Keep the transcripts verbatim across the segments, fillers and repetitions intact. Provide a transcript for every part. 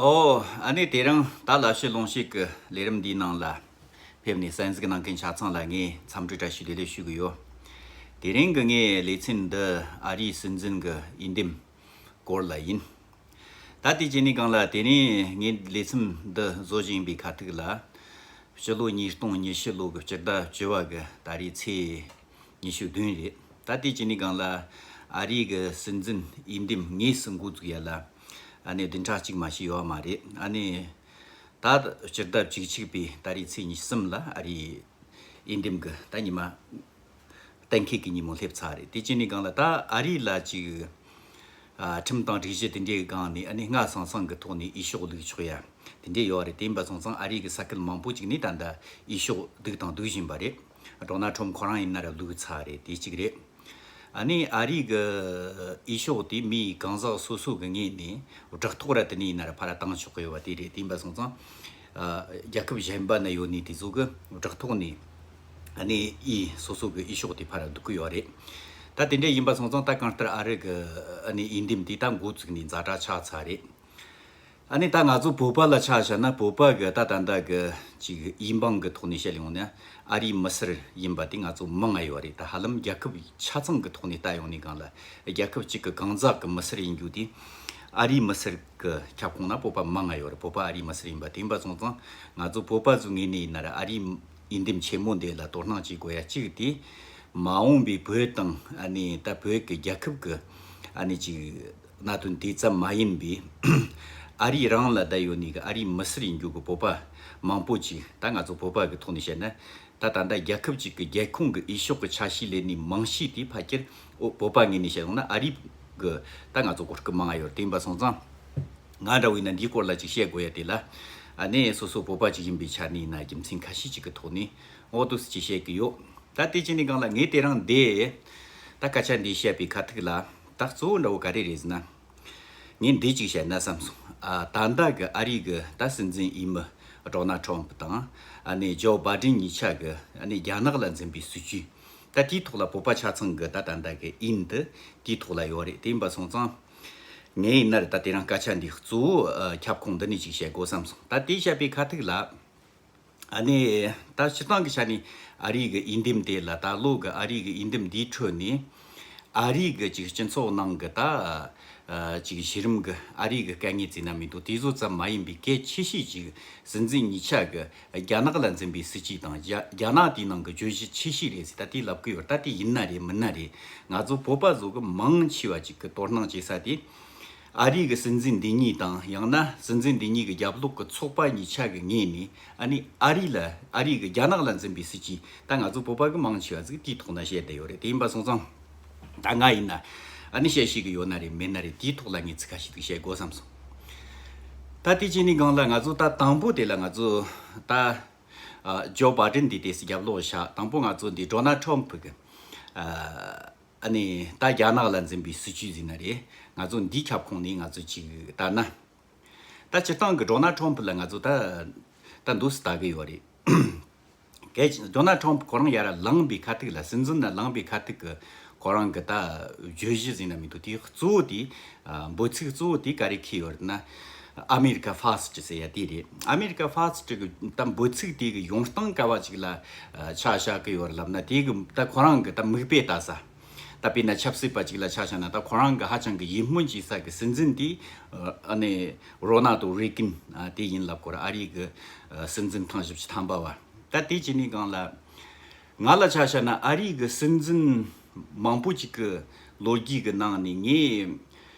ཨོ། ཨ་ནི་དེ་རིང་ད་ལ་ཕྱི་ལུང་ཤིག་གི་ལས་རིམ་འདིའི་ནང་ལ་ཕེབས་ནས་གསན་གཟིགས་གནང་མཁན་ཆ་ཚང་ལ་ངས་འཚམས་འདྲི་བཀྲ་ཤིས་བདེ་ལེགས་ཞུ་གི་ཡོད། དེ་རིང་གི་ངའི་ལེ་ཚན་འདི་ཨ་རིའི་སྲིད་འཛིན་གྱི་འོས་འདེམས་སྐོར་ལ་ཡིན། ད་ལྟའི་ཅི་ནས་གང་ལ་དེ་རིང་ངའི་ལེ་ཚན་འདི་བཟོ་བཞིན་པའི་ཁ་ཐུག་ལ། ཕྱི་ལོ་ཉིས་སྟོང་ཉི་ཤུ་ལོ་གི་སྤྱི་ཟླ་བཅུ་བ་གི་ད་རེས་ཚེས་ཉི་ཤུ་བདུན་རེད། ད་ལྟའི་ཅི་ནས་གང་ལ་ཨ་རིའི་གི་སྲིད་འཛིན་འོས་འདེམས་དངོས་སུ་འགོ་བཙུགས་ཡ་ལ་ཨ་ནི་བདུན་ཕྲག་གཅིག་མ་ཞིག་ཡོད་མ་རེད། ཨ་ནི་ད་སྤྱི་ཟླ་བཅུ་གཅིག་པའི་ད་རེས་ཚེས་ཉི་ཤུ་གསུམ་ལ་ཨ་རིའི་འོས་འདེམས་གི་ད་ཉི་མ་གཏན་འཁེལ་གི་ཉིན་མོ་སླེབས་ཚར་རེད། དེ་ཅི་ནས་གང་ལ་ད་ཨ་རི་ལ་ཅིག་ཨ། ཁྲིམས་དང་སྒྲིག་གཞི་དེ་འདྲའི་སྒང་ནས་ཨ་ནི་སྔ་སང་སང་གི་ཐོག་ནས་འོས་ཤོག་བླུགས་ཆོག་ཡ་དེ་འདྲའི་ཡོད་རེད། དེ་ཡིན་པ་སོང་ཙང་ཨ་རི་གི་ས་ཁུལ་མང་པོ་ཅིག་ནས་ད་ལྟ་འོས་ཤོག་བླུགས་དང་བླུག་བཞིན་པ་རེད། ཌོ་ནལ་ཊམ་ཁོ་རང་ཡིན་ན་ར་བླུགས་ཚར་རེད། དེ་གཅིག་རེད། ཨ་ནི་ཨ་རི་གི་འོས་ཤོག་དེ་མིའི་གང་ཟག་སོ་སོ་གི་ངོས་ནས་སྦྲག་ཐོག་ར་དེ་ནས་ཡིན་ན་ར་ཕར་ར་བཏང་ཆོག་གི་ཡོད་པ་དེ་རེད། དེ་ཡིན་པ་སོང་ཙང་། ཨ། རྒྱལ་ཁབ་གཞན་པ་ན་ཡོད་ནི་དེ་ཚོ་གི་སྦྲག་ཐོག་ནས་ཨ་ནི་འོས་སོ་སོ་གི་འོས་ཤོག་དེ་ཕར་བསྡུ་གི་ཡོད་རེད། ད་དེ་འདྲ་ཡིན་པ་སོང་ཙང་ད་གང་ལྟར་ཨ་རི་གི་ཨ་ནི་འོས་འདེམས་དེ་ད་འགོ་བཙུགས་ནས་ཛ་དྲག་ཆགས་ཚར་རེད། ཨ་ནི་ད་ང་ཚོ་བོད་པ་ལ་ཆ་བཞག་ན་བོད་པ་གི་ད་ད་ལྟ་གི་ཅིག་འོས་འབངས་གི་ཐོག་ནས་བཤད་ཡོང་ན་ཨ་རིའི་མི་སེར་ཡིན་པ་དེ་ང་ཚོ་མང་ང་ཡོད་རེད། ད་ཧ་ལམ་རྒྱལ་ཁབ་ཆ་ཚང་གི་ཐོག་ནས་ལྟ་ཡོང་ནས་གང་ལ་རྒྱལ་ཁབ་གཅིག་གི་གང་ཟག་གི་མི་སེར་ཡིན་རྒྱུ་དེ་ཨ་རིའི་མི་སེར་གི་ཁྱབ་ཁོངས་ན་བོད་པ་མང་ང་ཡོད་རེད། བོད་པ་ཨ་རིའི་མི་སེར་ཡིན་པ་དེ་ཡིན་པ་སོང་ཙང་ང་ཚོ་བོད་པ་ཚོའི་ངོས་ནས་ཡིན་ན་ར་ཨ་རིའི་འོས་འདེམས་ཆེན་མོ་འདི་ལ་དོ་སྣང་བྱེད་དགོས་ཡ་གཅིག་དེ་མ་འོངས་པའི་བོད་དང་ཨ་ནི་ད་བོད་ཀྱི་རྒྱལ་ཁབ་ཀྱི་ཨ་ནི་ཅིག་གནད་དོན་དེ་ཙམ་མ་ཡིན་པའི་ཨ་རི་རང་ལ་བསྡད་ཡོད་ནི་གི་ཨ་རིའི་མི་སེར་ཡིན་རྒྱུ་གི་བོད་པ་མང་པོ་ཅིག་ད་ང་ཚོ་བོད་པ་གི་ཐོག་ནས་བཤད་ན། ད་ད་ལྟ་རྒྱལ་ཁབ་ཅིག་གི་རྒྱལ་ཁོངས་ཀྱི་འོས་ཤོག་གི་ཆ་ཤས་ལེན་ནི་མང་ཤོས་དེ་ཕལ་ཆེར་ཨོ་བོད་པ་ངོས་ནས་བཤད་ཡོང་ན་ཨ་རི་གི་ད་ང་ཚོ་གོ་སྐབས་མང་ང་ཡོད་རེད། དེ་ཡིན་པ་སོང་ཙང་ང་འདྲ་བོ་ཡིན་ན་འདིའི་སྐོར་ལ་ཅིག་བཤད་དགོས་ཡ་དེ་ལ་ཨ་ནི་སོ་སོ་བོད་པ་ཅིག་ཡིན་པའི་ཆ་ནས་ཡིན་ན་རྒྱུ་མཚན་ཁ་ཤས་ཅིག་གི་ཐོག་ནས་འོ་འདུག་སེ་ཅིག་བཤད་གི་ཡོད། ད་དེ་ཅི་ནས་གང་ལ་ངས་དེ་རིང་འདི་ད་སྐད་ཆ་འདི་བཤད་པའི་ཁ་ཐུག་ལ་ད་གཙོ་བོ་འདྲ་བོ་ག་རེ་རེད་ཟེར་ན། ངས་འདི་གཅིག་བཤད་ན་བསམ་སོང་། ཨ། ད་ལྟ་གི་ཨ་རི་གི་ད་སྲིད་འཛིན་འོས་མི་ཌོ་ནལ་ཊམ་པ་དང་ཨ་ནི་ཇོ་བྷའི་ཌེན་གཉིས་ཆ་གི་ཨ་ནི་རྒྱ་ནག་ལ་འཛིན་པའི་སྲིད་ཇུས་ད་དེའི་ཐོག་ལ་བོད་པ་ཆ་ཚང་གི་ད་ད་ལྟ་གི་འོས་འདི་དེའི་ཐོག་ལ་ཡོད་རེད། དེ་ཡིན་པ་སོང་ཙང་ངས་ཡིན་ན་ར་ད་དེ་རིང་སྐད་ཆ་འདི་གཙོ་བོ་ཨ་ཁྱབ་ཁོངས་འདི་ནས་ཅིག་བཤད་དགོས་བསམ་སོང་། ད་དེ་བཤད་པའི་ཁ་ཐུག་ལ། ཨ་ནི་ད་སྤྱིར་བཏང་གི་ཆ་ནས་ཨ་རིའི་གི་འོས་འདེམས་དེ་ལ་ད་ལོ་གི་ཨ་རིའི་གི་འོས་འདེམས་འདིའི་ཁྲོད་ནས་ཨ་རིའི་གི་ཅིག་སྤྱི་ཚོགས་ནང་གི་ད་ཨ་ཅིག་གཞི་རིམ་གི་ཨ་རིའི་གི་དཀའ་ངལ་བརྩིས་ན་མི་འདུག་དེ་ཚོ་ཙམ་མ་ཡིན་པའི་གལ་ཆེ་ཤོས་ཅིག་སྲིད་འཛིན་གཉིས་ཆ་གི་རྒྱ་ནག་ལ་འཛིན་པའི་སྲིད་ཇུས་དང་རྒྱ་རྒྱ་ནག་དེའི་ནང་གི་བརྗོད་གཞི་ཆེ་ཤོས་རེད་ཟེར་ད་དེ་ལབ་གི་ཡོད། ད་དེ་ཡིན་ན་རེད་མིན་ན་རེད། ང་ཚོ་བོད་པ་ཚོ་གི་མང་ཆེ་བ་ཅིག་གི་དོ་སྣང་བྱེད་ས་དེ། ཨ་རིའི་གི་སྲིད་འཛིན་འདི་གཉིས་དང་ཡང་ན་སྲིད་འཛིན་འདི་གཉིས་ཀྱི་རྒྱབ་ལོགས་ཀྱི་ཚོགས་པ་གཉིས་ཆ་གི་ངོས་ནས་ཨ་ནི་ཨ་རི་ལ་ཨ་རིའི་གི་རྒྱ་ནག་ལ་འཛིན་པའི་སྲིད་ཇུས་ད་ང་ཚོ་བོད་པ་གི་མང་ཆེ་བ་ཟིག་དེའི་ཐོག་ན་བཤད་བསྡད་ཡོད་རེད། དེ་ཡིན་པ་སོང་ཙང་ད་ང་ཡིན་ན་ཨ་ནི་བཤད་ཤེས་གི་ཡོད་ན་རེད་མེད་ན་རེད་དེའི་ཐོག་ལ་ངས་ཚིག་ཁ་ཤས་ཅིག་བཤད་དགོས་བསམ་སོང་། ད་དེ་བྱས་ནས་གང་ལ་ང་ཚོ་ད་དང་པོ་དེ་ལ་ང་ཚོ་ད་ཨ་ཇོ་བྷའི་ཌེན་འདི་དེ་སི་རྒྱབ་ལོགས་བཞག་དང་པོ་ང་ཚོ་འདི་ཌོ་ནལ་ཊམ་པ་གི་ཨ། ཨ་ནི་ད་རྒྱ་ནག་ལ་འཛིན་པའི་སྲིད་ཇུས་ཟེར་ན་རེད། ང་ཚོ་འདིའི་ཁྱབ་ཁོངས་ནས་ང་ཚོ་ཅིག་ལྟ་ན། ད་སྤྱིར་བཏང་གི་ཌོ་ནལ་ཊམ་པ་ལ་ང་ཚོ་ད་ད་འདུག་སེ་ལྟ་གི་ཡོད་རེད། གལ་ཆེ་ཌོ་ནལ་ཊམ་པ་ཁོ་རང་ཡར་ལངས་པའི་ཁ་ཐུག་ལ་སྲིད་འཛིན་ལ་ལངས་པའི་ཁ་ཐུག་གི་ཁོ་རང་གི་ད་བརྗོད་གཞི་ཟེར་ན་མི་འདུག་དེའི་གཙོ་བོ་དེ་འབོད་ཚིག་གཙོ་བོ་དེ་ག་རེ་འཁྱེར་ཡོད་རེད་ན། ཨ་མེ་རི་ཀ་ཕར་སི་ཊི་ཟེར་ཡ་དེ་རེད། ཨ་མེ་རི་ཀ་ཕར་སི་ཊི་གི་ད་འབོད་ཚིག་དེ་གི་ཡོང་སྟངས་ག་བ་ཅིག་ལ་ཆ་བཞག་གི་ཡོད་རེད་ལབ་ན་དེ་གི་ད་ཁོ་རང་གི་ད་མིག་དཔེ་ལྟ་ས། ད་དཔེར་ན་ཆབ་སྲིད་པ་ཅིག་ལ་ཆ་བཞག་ན་ད་ཁོ་རང་གི་ཧ་ཅང་གི་ཡིད་སྨོན་བྱེད་ས་གི་སྲིད་འཛིན་དེ་ཨ་ནི་རོ་ན་ལྡོ་རེ་གིན་དེ་ཡིན་ལབ་ཀྱི་ཡོད་རེད། ཨ་རིའི་གི་སྲིད་འཛིན་ཐེངས་བཞི་བཅུ་ཐམ་པ་བ། ད་དེ་བྱས་ནས་གང་ལ་ང་ལ་ཆ་བཞག་ན་ཨ་རིའི་གི་སྲིད་འཛིན་མང་པོ་ཅིག་གི་ལོ་རྒྱུས་ཀྱི་ནང་ནས་ངས་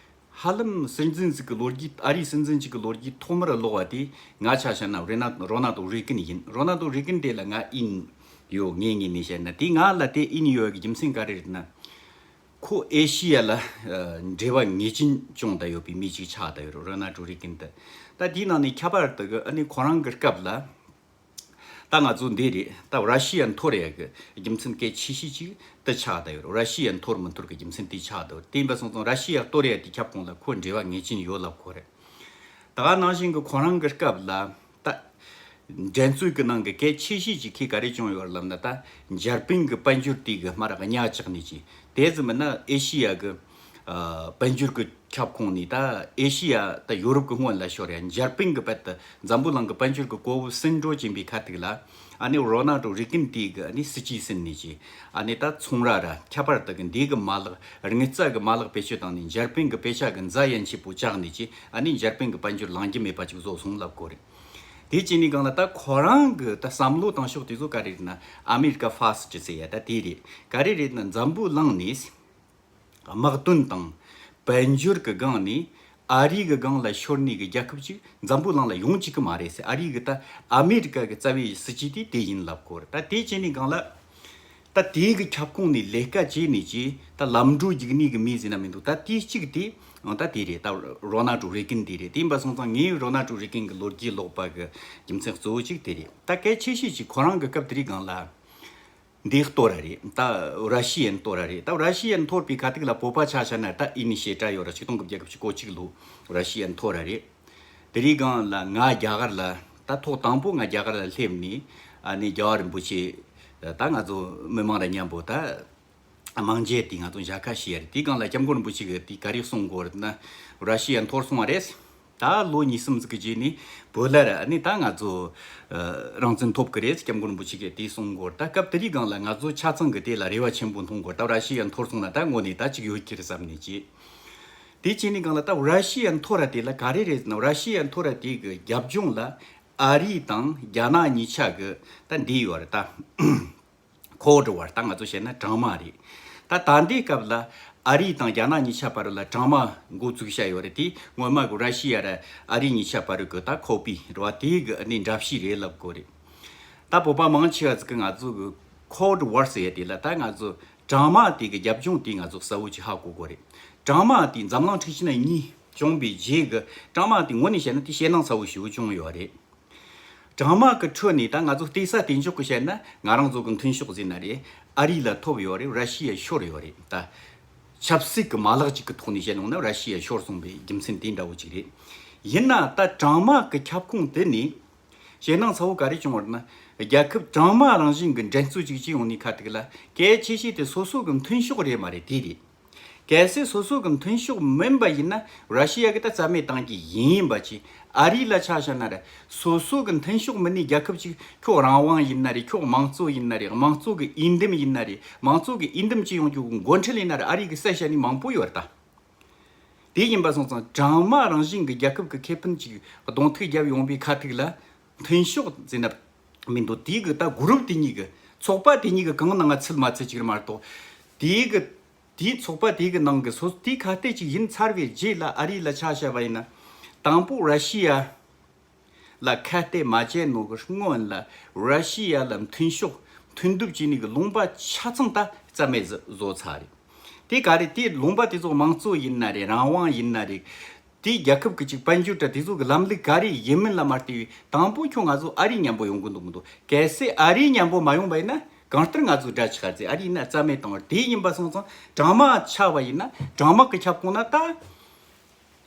ཧ་ལམ་སྲིད་འཛིན་ཞིག་གི་ལོ་རྒྱུས། ཨ་རིའི་སྲིད་འཛིན་ཞིག་གི་ལོ་རྒྱུས་ཐོག་མར་ཀློག་པ་དེ་ང་ཆ་བཞག་ན་རོ་ན་རོ་ན་ལྡོ་རེ་གིན་ཡིན། རོ་ན་ལྡོ་རེ་གིན་དེ་ལ་ང་དབྱིན་ཡོད། ངའི་ངོས་ནས་བཤད་ན་དེ་ང་ལ་དེ་དབྱིན་ཡོད་ཀྱི་རྒྱུ་མཚན་ག་རེ་རེད་ན། ཁོ་ཨེ་ཤི་ཡ་ལ་ཨ་འབྲེལ་བ་ངེས་ཅན་བྱུང་བསྡད་ཡོད་པའི་མི་ཅིག་ཆགས་བསྡད་ཡོད་རེད། རོ་ན་ལྡོ་རེ་གིན་དེ། ད་དེའི་ནང་ནས་ཁྱད་པར་དུ་གི་ཨ་ནི་ཁོ་རང་གི་སྐབས་ལ། ད་ང་ཚོ་འདི་རེད། ད་ར་ཤི་ཡ་འཐོར་ཡ་གི་རྒྱུ་མཚན་གལ་ཆེ་ཤོས་ཅིག་དེ་ཆགས་བསྡད་ཡོད་རེད། ར་ཤི་ཡ་འཐོར་མི་འཐོར་གི་རྒྱུ་མཚན་དེ་ཆགས་བསྡད་ཡོད་རེད། དེ་ཡིན་པ་སོང་ཙང་ར་ཤི་ཡ་གཏོར་ཡ་དེ་ཁྱབ་ཁོངས་ལ་ཁོ་འབྲེལ་བ་ངེས་ཅན་ཡོད་ལབ་ཁོ་རེད། ད་ག་ནང་བཞིན་གི་ཁོ་རང་གི་སྐབས་ལ་ད་འགྲན་རྩོད་གི་ནང་གི་གལ་ཆེ་ཤོས་ཅིག་ཁོས་ག་རེ་བྱུང་ཡོད་རེད་ལབ་ན། ད་འཇར་པན་གི་དཔལ་འབྱོར་དེ་གི་མར་གཉའ་བཅག་ནས་ཅིག་དེ་ཙམ་མིན་ན་ཨེ་ཤི་ཡ་གི་ ཨ་དཔལ་འབྱོར་གྱི་ཁྱབ་ཁོངས་ནས་ད་ཨེ་ཤི་ཡ་ད་ཡོ་རོབ་ཀྱི་སྔོན་ལ་ཤོར་ཡ། འཇར་པན་གྱི་བར་དུ་འཛམ་བུ་གླིང་གི་དཔལ་འབྱོར་གྱི་གོ་བུ་སུན་འགྲོ་ཅན་པའི་ཁ་ཐུག་ལ། ཨ་ནི་རོ་ནལ་ཌོ་རེ་གན་དེ་གི་ཨ་ནི་སྲིད་ཇུས་ཟིན་ནས་ཀྱི་ཨ་ནི་ད་ཚོང་ར་ར་ཁྱད་པར་དུ་གི་འདི་གི་མ་ལག་དངུལ་རྩ་གི་མ་ལག་བེད་སྤྱོད་བཏང་ནས། འཇར་པན་གྱི་པེ་ཤ་གི་འཛའ་ཡན་ཆེ་པོ་བཅག་ནས་ཀྱི་ཨ་ནི་འཇར་པན་གྱི་དཔལ་འབྱོར་ལངས་རྒྱུ་མེད་པ་ཅིག་བཟོ་སོང་ལབ་གོ་རེད། དེ་བྱས་ནས་གང་ལ་ད་ཁོ་རང་གི་ད་བསམ་བློ་བཏང་ཕྱོགས་དེ་ཚོ་ག་རེ་རེད་ན། ཨ་མེ་རི་ཀ་ཧྥ་སི་ཊི་ཟེར་ཡ་ད་དེ་རེད། ག་རེ་རེད་ན་འཛམ་བུ་གླིང་ནས་དམག་དོན་དང་དཔལ་འབྱོར་གྱི་སྒང་ནས་ཨ་རི་གི་སྒང་ལ་ཤོར་ནས་གི་རྒྱལ་ཁབ་ཅིག་འཛམ་བུ་གླིང་ལ་ཡོང་བཅུག་གི་མ་རེད་ཟེར། ཨ་རི་གི་ད་ཨ་མེ་རི་ཀ་གི་རྩ་བའི་སྲིད་ཇུས་དེ་དེ་ཡིན་ལབ་གོ་རེད། ད་དེ་བྱས་ནས་གང་ལ། ད་དེའི་གི་ཁྱབ་ཁོངས་ནས་ལས་ཀ་བྱས་ནས་ཀྱི་ད་ལམ་འགྲོ་རྒྱུག་ནས་གི་མི་ཟེར་ན་མི་འདུག་ད་དེའི་གཅིག་དེ་ཨང་ད་དེ་རེད། ད་རོ་ནལ་ཌོ་རེ་གན་དེ་རེད། དེ་ཡིན་པ་སོང་ཙང་ངས་རོ་ནལ་ཌོ་རེ་གན་གི་ལོ་རྒྱུས་ཀློག་པ་གི་རྒྱུ་མཚན་གཙོ་བོ་གཅིག་དེ་རེད། ད་གལ་ཆེ་ཤོས་ཀྱི་ཁོ་རང་གི་སྐབས་དེ་རིང་སྒང་ལ་འདི་གཏོར་ར་རེད། ད་ར་ཤི་ཡན་གཏོར་ར་རེད། ད་ར་ཤི་ཡན་གཏོར་པའི་ཁ་ཐུག་ལ་བོད་པ་ཆ་བཞག་ན་ད་ཨི་ནི་ཤེ་ཏྲ་ཡོད་ར། ཆིག་སྟོང་དགུ་བརྒྱ་དགུ་བཅུ་གོ་གཅིག་ལོ་ར་ཤི་ཡན་གཏོར་ར་རེད། དེ་རིང་སྒང་ལ་ང་རྒྱ་གར་ལ་ད་ཐོག་དང་པོ་ང་རྒྱ་གར་ལ་སླེབས་ནས་ཨ་ནི་རྒྱལ་བ་རིན་པོ་ཆེ་ད་ང་ཚོ་མི་མང་ར་མཉམ་པོ་ད་དམངས་མཇལ་དེ་ང་ཚོ་མཇལ་ཁ་ཞུས་ཡ་རེད། དེའི་སྒང་ལ་སྐྱབས་མགོན་རིན་པོ་ཆེ་གིས་དེ་ག་རེ་གསུང་གོ་རེད་ན། ར་ཤི་ཡ་འཐོར་སོང་བ་རེད། ད་ལོ་གཉིས་གསུམ་ཟིག་གི་རྗེས་ནས་བོད་ལ་ར་ནི་ད་ང་ཚོ་རང་བཙན་ཐོབ་གི་རེད། སྐྱབས་མགོན་རིན་པོ་ཆེ་གིས་དེ་གསུང་གོ་རེད། ད་སྐབས་དེ་རིང་སྒང་ལ་ང་ཚོ་ཆ་ཚང་གི་དེ་ལ་རེ་བ་ཆེན་པོ་མཐོང་གོ་རེད། ད་ར་ཤི་ཡ་འཐོར་སོང་ན་ད་དངོས་གནས་ད་ཅིག་ཡོད་ཀྱི་རེད་བསམ་ནས་ཀྱི། དེ་བྱས་ནས་སྒང་ལ་ད་ར་ཤི་ཡ་འཐོར་ར་དེ་ལ་ག་རེ་རེད་ཟེར་ན། ར་ཤི་ཡ་འཐོར་ར་དེ་གི་རྒྱབ་ལྗོངས་ལ་ཨ་རི་དང་རྒྱ་ནག་གཉིས་ཆ་གི་ད་འདི་ཡོད་རེད། ད་ཁོལ་ཌི་ཝར། ད་ང་ཚོ་བཤད་ན་གྲང་དམག་རེད། ད་ད་ལྟའི་སྐབས་ལ་ཨ་རི་དང་རྒྱ་ནག་གཉིས་ཆ་བར་ལ་གྲང་དམག་འགོ་བཙུགས་བྱས་ཡོད་རེད། དེ་སྔོན་མ་གི་ར་ཤི་ཡ་ར་ཨ་རི་གཉིས་ཆ་བར་གི་ད་ཁོ་པི་རེད་བ། དེ་གི་ནི་འདྲ་བཤུས་རེད་ལབ་གོ་རེད། ད་བོད་པ་མང་ཆེ་བ་ཟིག་གི་ང་ཚོ་གི་ཁོལ་ཌི་ཝར་ཟེར་ཡ་དེ་ལ་ད་ང་ཚོ་གྲང་དམག་དེ་གི་རྒྱབ་ལྗོངས་དེ་ང་ཚོ་གསལ་བོ་ཅིག་ཧ་གོ་དགོས་རེད། གྲང་དམག་དེ་འཛམ་གླིང་འཁྲུག་ཆེན་གཉིས་བྱུང་བའི་རྗེས་གི་གྲང་དམག་དེ་དངོས་གནས་བཤད་ན་དེ་ཞེད་སྣང་ཚ་བོ་ཞེ་པོ་བྱུང་ཡོད་རེད། གྲང་དམག་གི་ཁྲོད་ནས་ད་ང་ཚོ་བལྟས་ས་བལྟས་འཇོག་གི་བཤད་ན་ང་རང་ཚོ་གི་མཐུན་ཕྱོགས་ཟེར་ན་རེད། ཨ་རི་ལ་ཐོབ་ཡོད་རེད། ར་ཤི་ཡ་ཤོར་ཡོད་རེད། ད་ཆབ་སྲིད་ཀྱི་མ་ལག་ཅིག་གི་ཐོག་ནས་བཤད་ཡོང་ན་ར་ཤི་ཡ་ཤོར་སོང་བའི་རྒྱུ་མཚན་དེ་འདྲ་བོ་ཅིག་རེད། ཡིན་ན་ད་གྲང་དམག་གི་ཁྱབ་ཁོངས་དེ་ནས་ཞེད་སྣང་ཚ་བོ་ག་རེ་བྱུང་བ་རེད་ན། རྒྱལ་ཁབ་གྲངས་མང་རང་བཞིན་གྱི་འགྲན་རྩོད་ཅིག་བྱེད་ཡོང་ནས་ཁ་ཐུག་ལ་གལ་ཆེ་ཤོས་དེ་སོ་སོ་གི་མཐུན་ཕྱོགས་རེད་མ་རེད་དེ་རེད། གལ་སྲིད་སོ་སོ་གི་མཐུན་ཕྱོགས་མིན་པ་ཡིན་ན་ར་ཤི་ཡ་གི་ད་རྩ་མེད་བཏང་གི་ཡིན་ཡིན་པ་ཅིག་ཨ་རི་ལ་ཆ་བཞག་ན་ར་སོ་སོ་གི་མཐུན་ཕྱོགས་མིན་ནི་རྒྱལ་ཁབ་ཅིག་ཁྱོད་རང་དབང་ཡིན་ན་རེད། ཁྱོད་དམངས་གཙོ་ཡིན་ན་རེད། དམངས་གཙོ་གི་འོས་འདེམས་ཡིན་ན་རེད། དམངས་གཙོ་གི་འོས་འདེམས་བྱེད་ཡོང་རྒྱུ་འགོ་ཁྲིད་ཡིན་ན་རེད། ཨ་རི་གི་གསལ་བཤད་ནི་མང་པོ་ཡོད་རེད་ད། དེ་ཡིན་པ་སོང་ཙང་གྲངས་མང་རང་བཞིན་གྱི་རྒྱལ་ཁབ་ཀྱི་ཁེ་ཕན་ཅིག་གདོང་ཐུག་བརྒྱབ་ཡོང་པའི་ཁ་ཐུག་ལ་མཐུན་ཕྱོགས་ཟེར་ན་མི་འདུག་དེའི་གི་ད་གུ་རུབ་དེ་གཉིས་གི་ཚོགས་པ་དེ་གཉིས་གི་གང་ནང་ང་ཚུད་མ་ཚུད་ཅིག་རེད་མ་གཏོགས། དེའི་གི་དེའི་ཚོགས་པ་དེའི་གི་ནང་གི་སོ་དེའི་ཁ་གཏད་ཅིག་ཡིན་ཚར་བའི་རྗེས་ལ་ཨ་རི་ལ་ཆ་བཞག་པ་ཡིན་ན། དང་པོ་ར་ཤི་ཡ་ལ་ཁ་གཏད་མ་བྱས་ནོ་གི་སྔོན་ལ་ར་ཤི་ཡ་ལ་མཐུན་ཕྱོགས་མཐུན་སྡུབ་བྱས་ནི་གི་ལུང་པ་ཆ་ཚང་ད་རྩ་མེད་བཟོ་བཟོ་ཚར་རེད། དེ་ག་རེད། དེ་ལུང་པ་དེ་ཚོ་དམངས་གཙོ་ཡིན་ན་རེད། རང་དབང་ཡིན་ན་རེད། དེའི་རྒྱལ་ཁབ་ཀྱི་ཅིག་དཔལ་འབྱོར་དྲ་དེ་ཚོ་གི་ལམ་ལུགས་ག་རེ་ཡིན་མིན་ལ་མ་ལྟོས་པའི་དང་པོ་ཁྱོད་ང་ཚོ་ཨ་རི་མཉམ་པོ་ཡོང་གི་འདུག་མི་འདུག་གལ་སྲིད་ཨ་རི་མཉམ་པོ་མ་ཡོང་པ་ཡིན་ན་གང་ལྟར་ང་ཚོ་དགྲ་ཆགས་ཚེ་ཨ་རི་ཡིན་ན་རྩ་མེད་བཏང་བར། དེ་ཡིན་པ་སོང་ཙང་གྲངས་མང་ཆགས་པ་ཡིན་ན་གྲངས་དམག་གི་ཁྱབ་ཁོངས་ན་ད།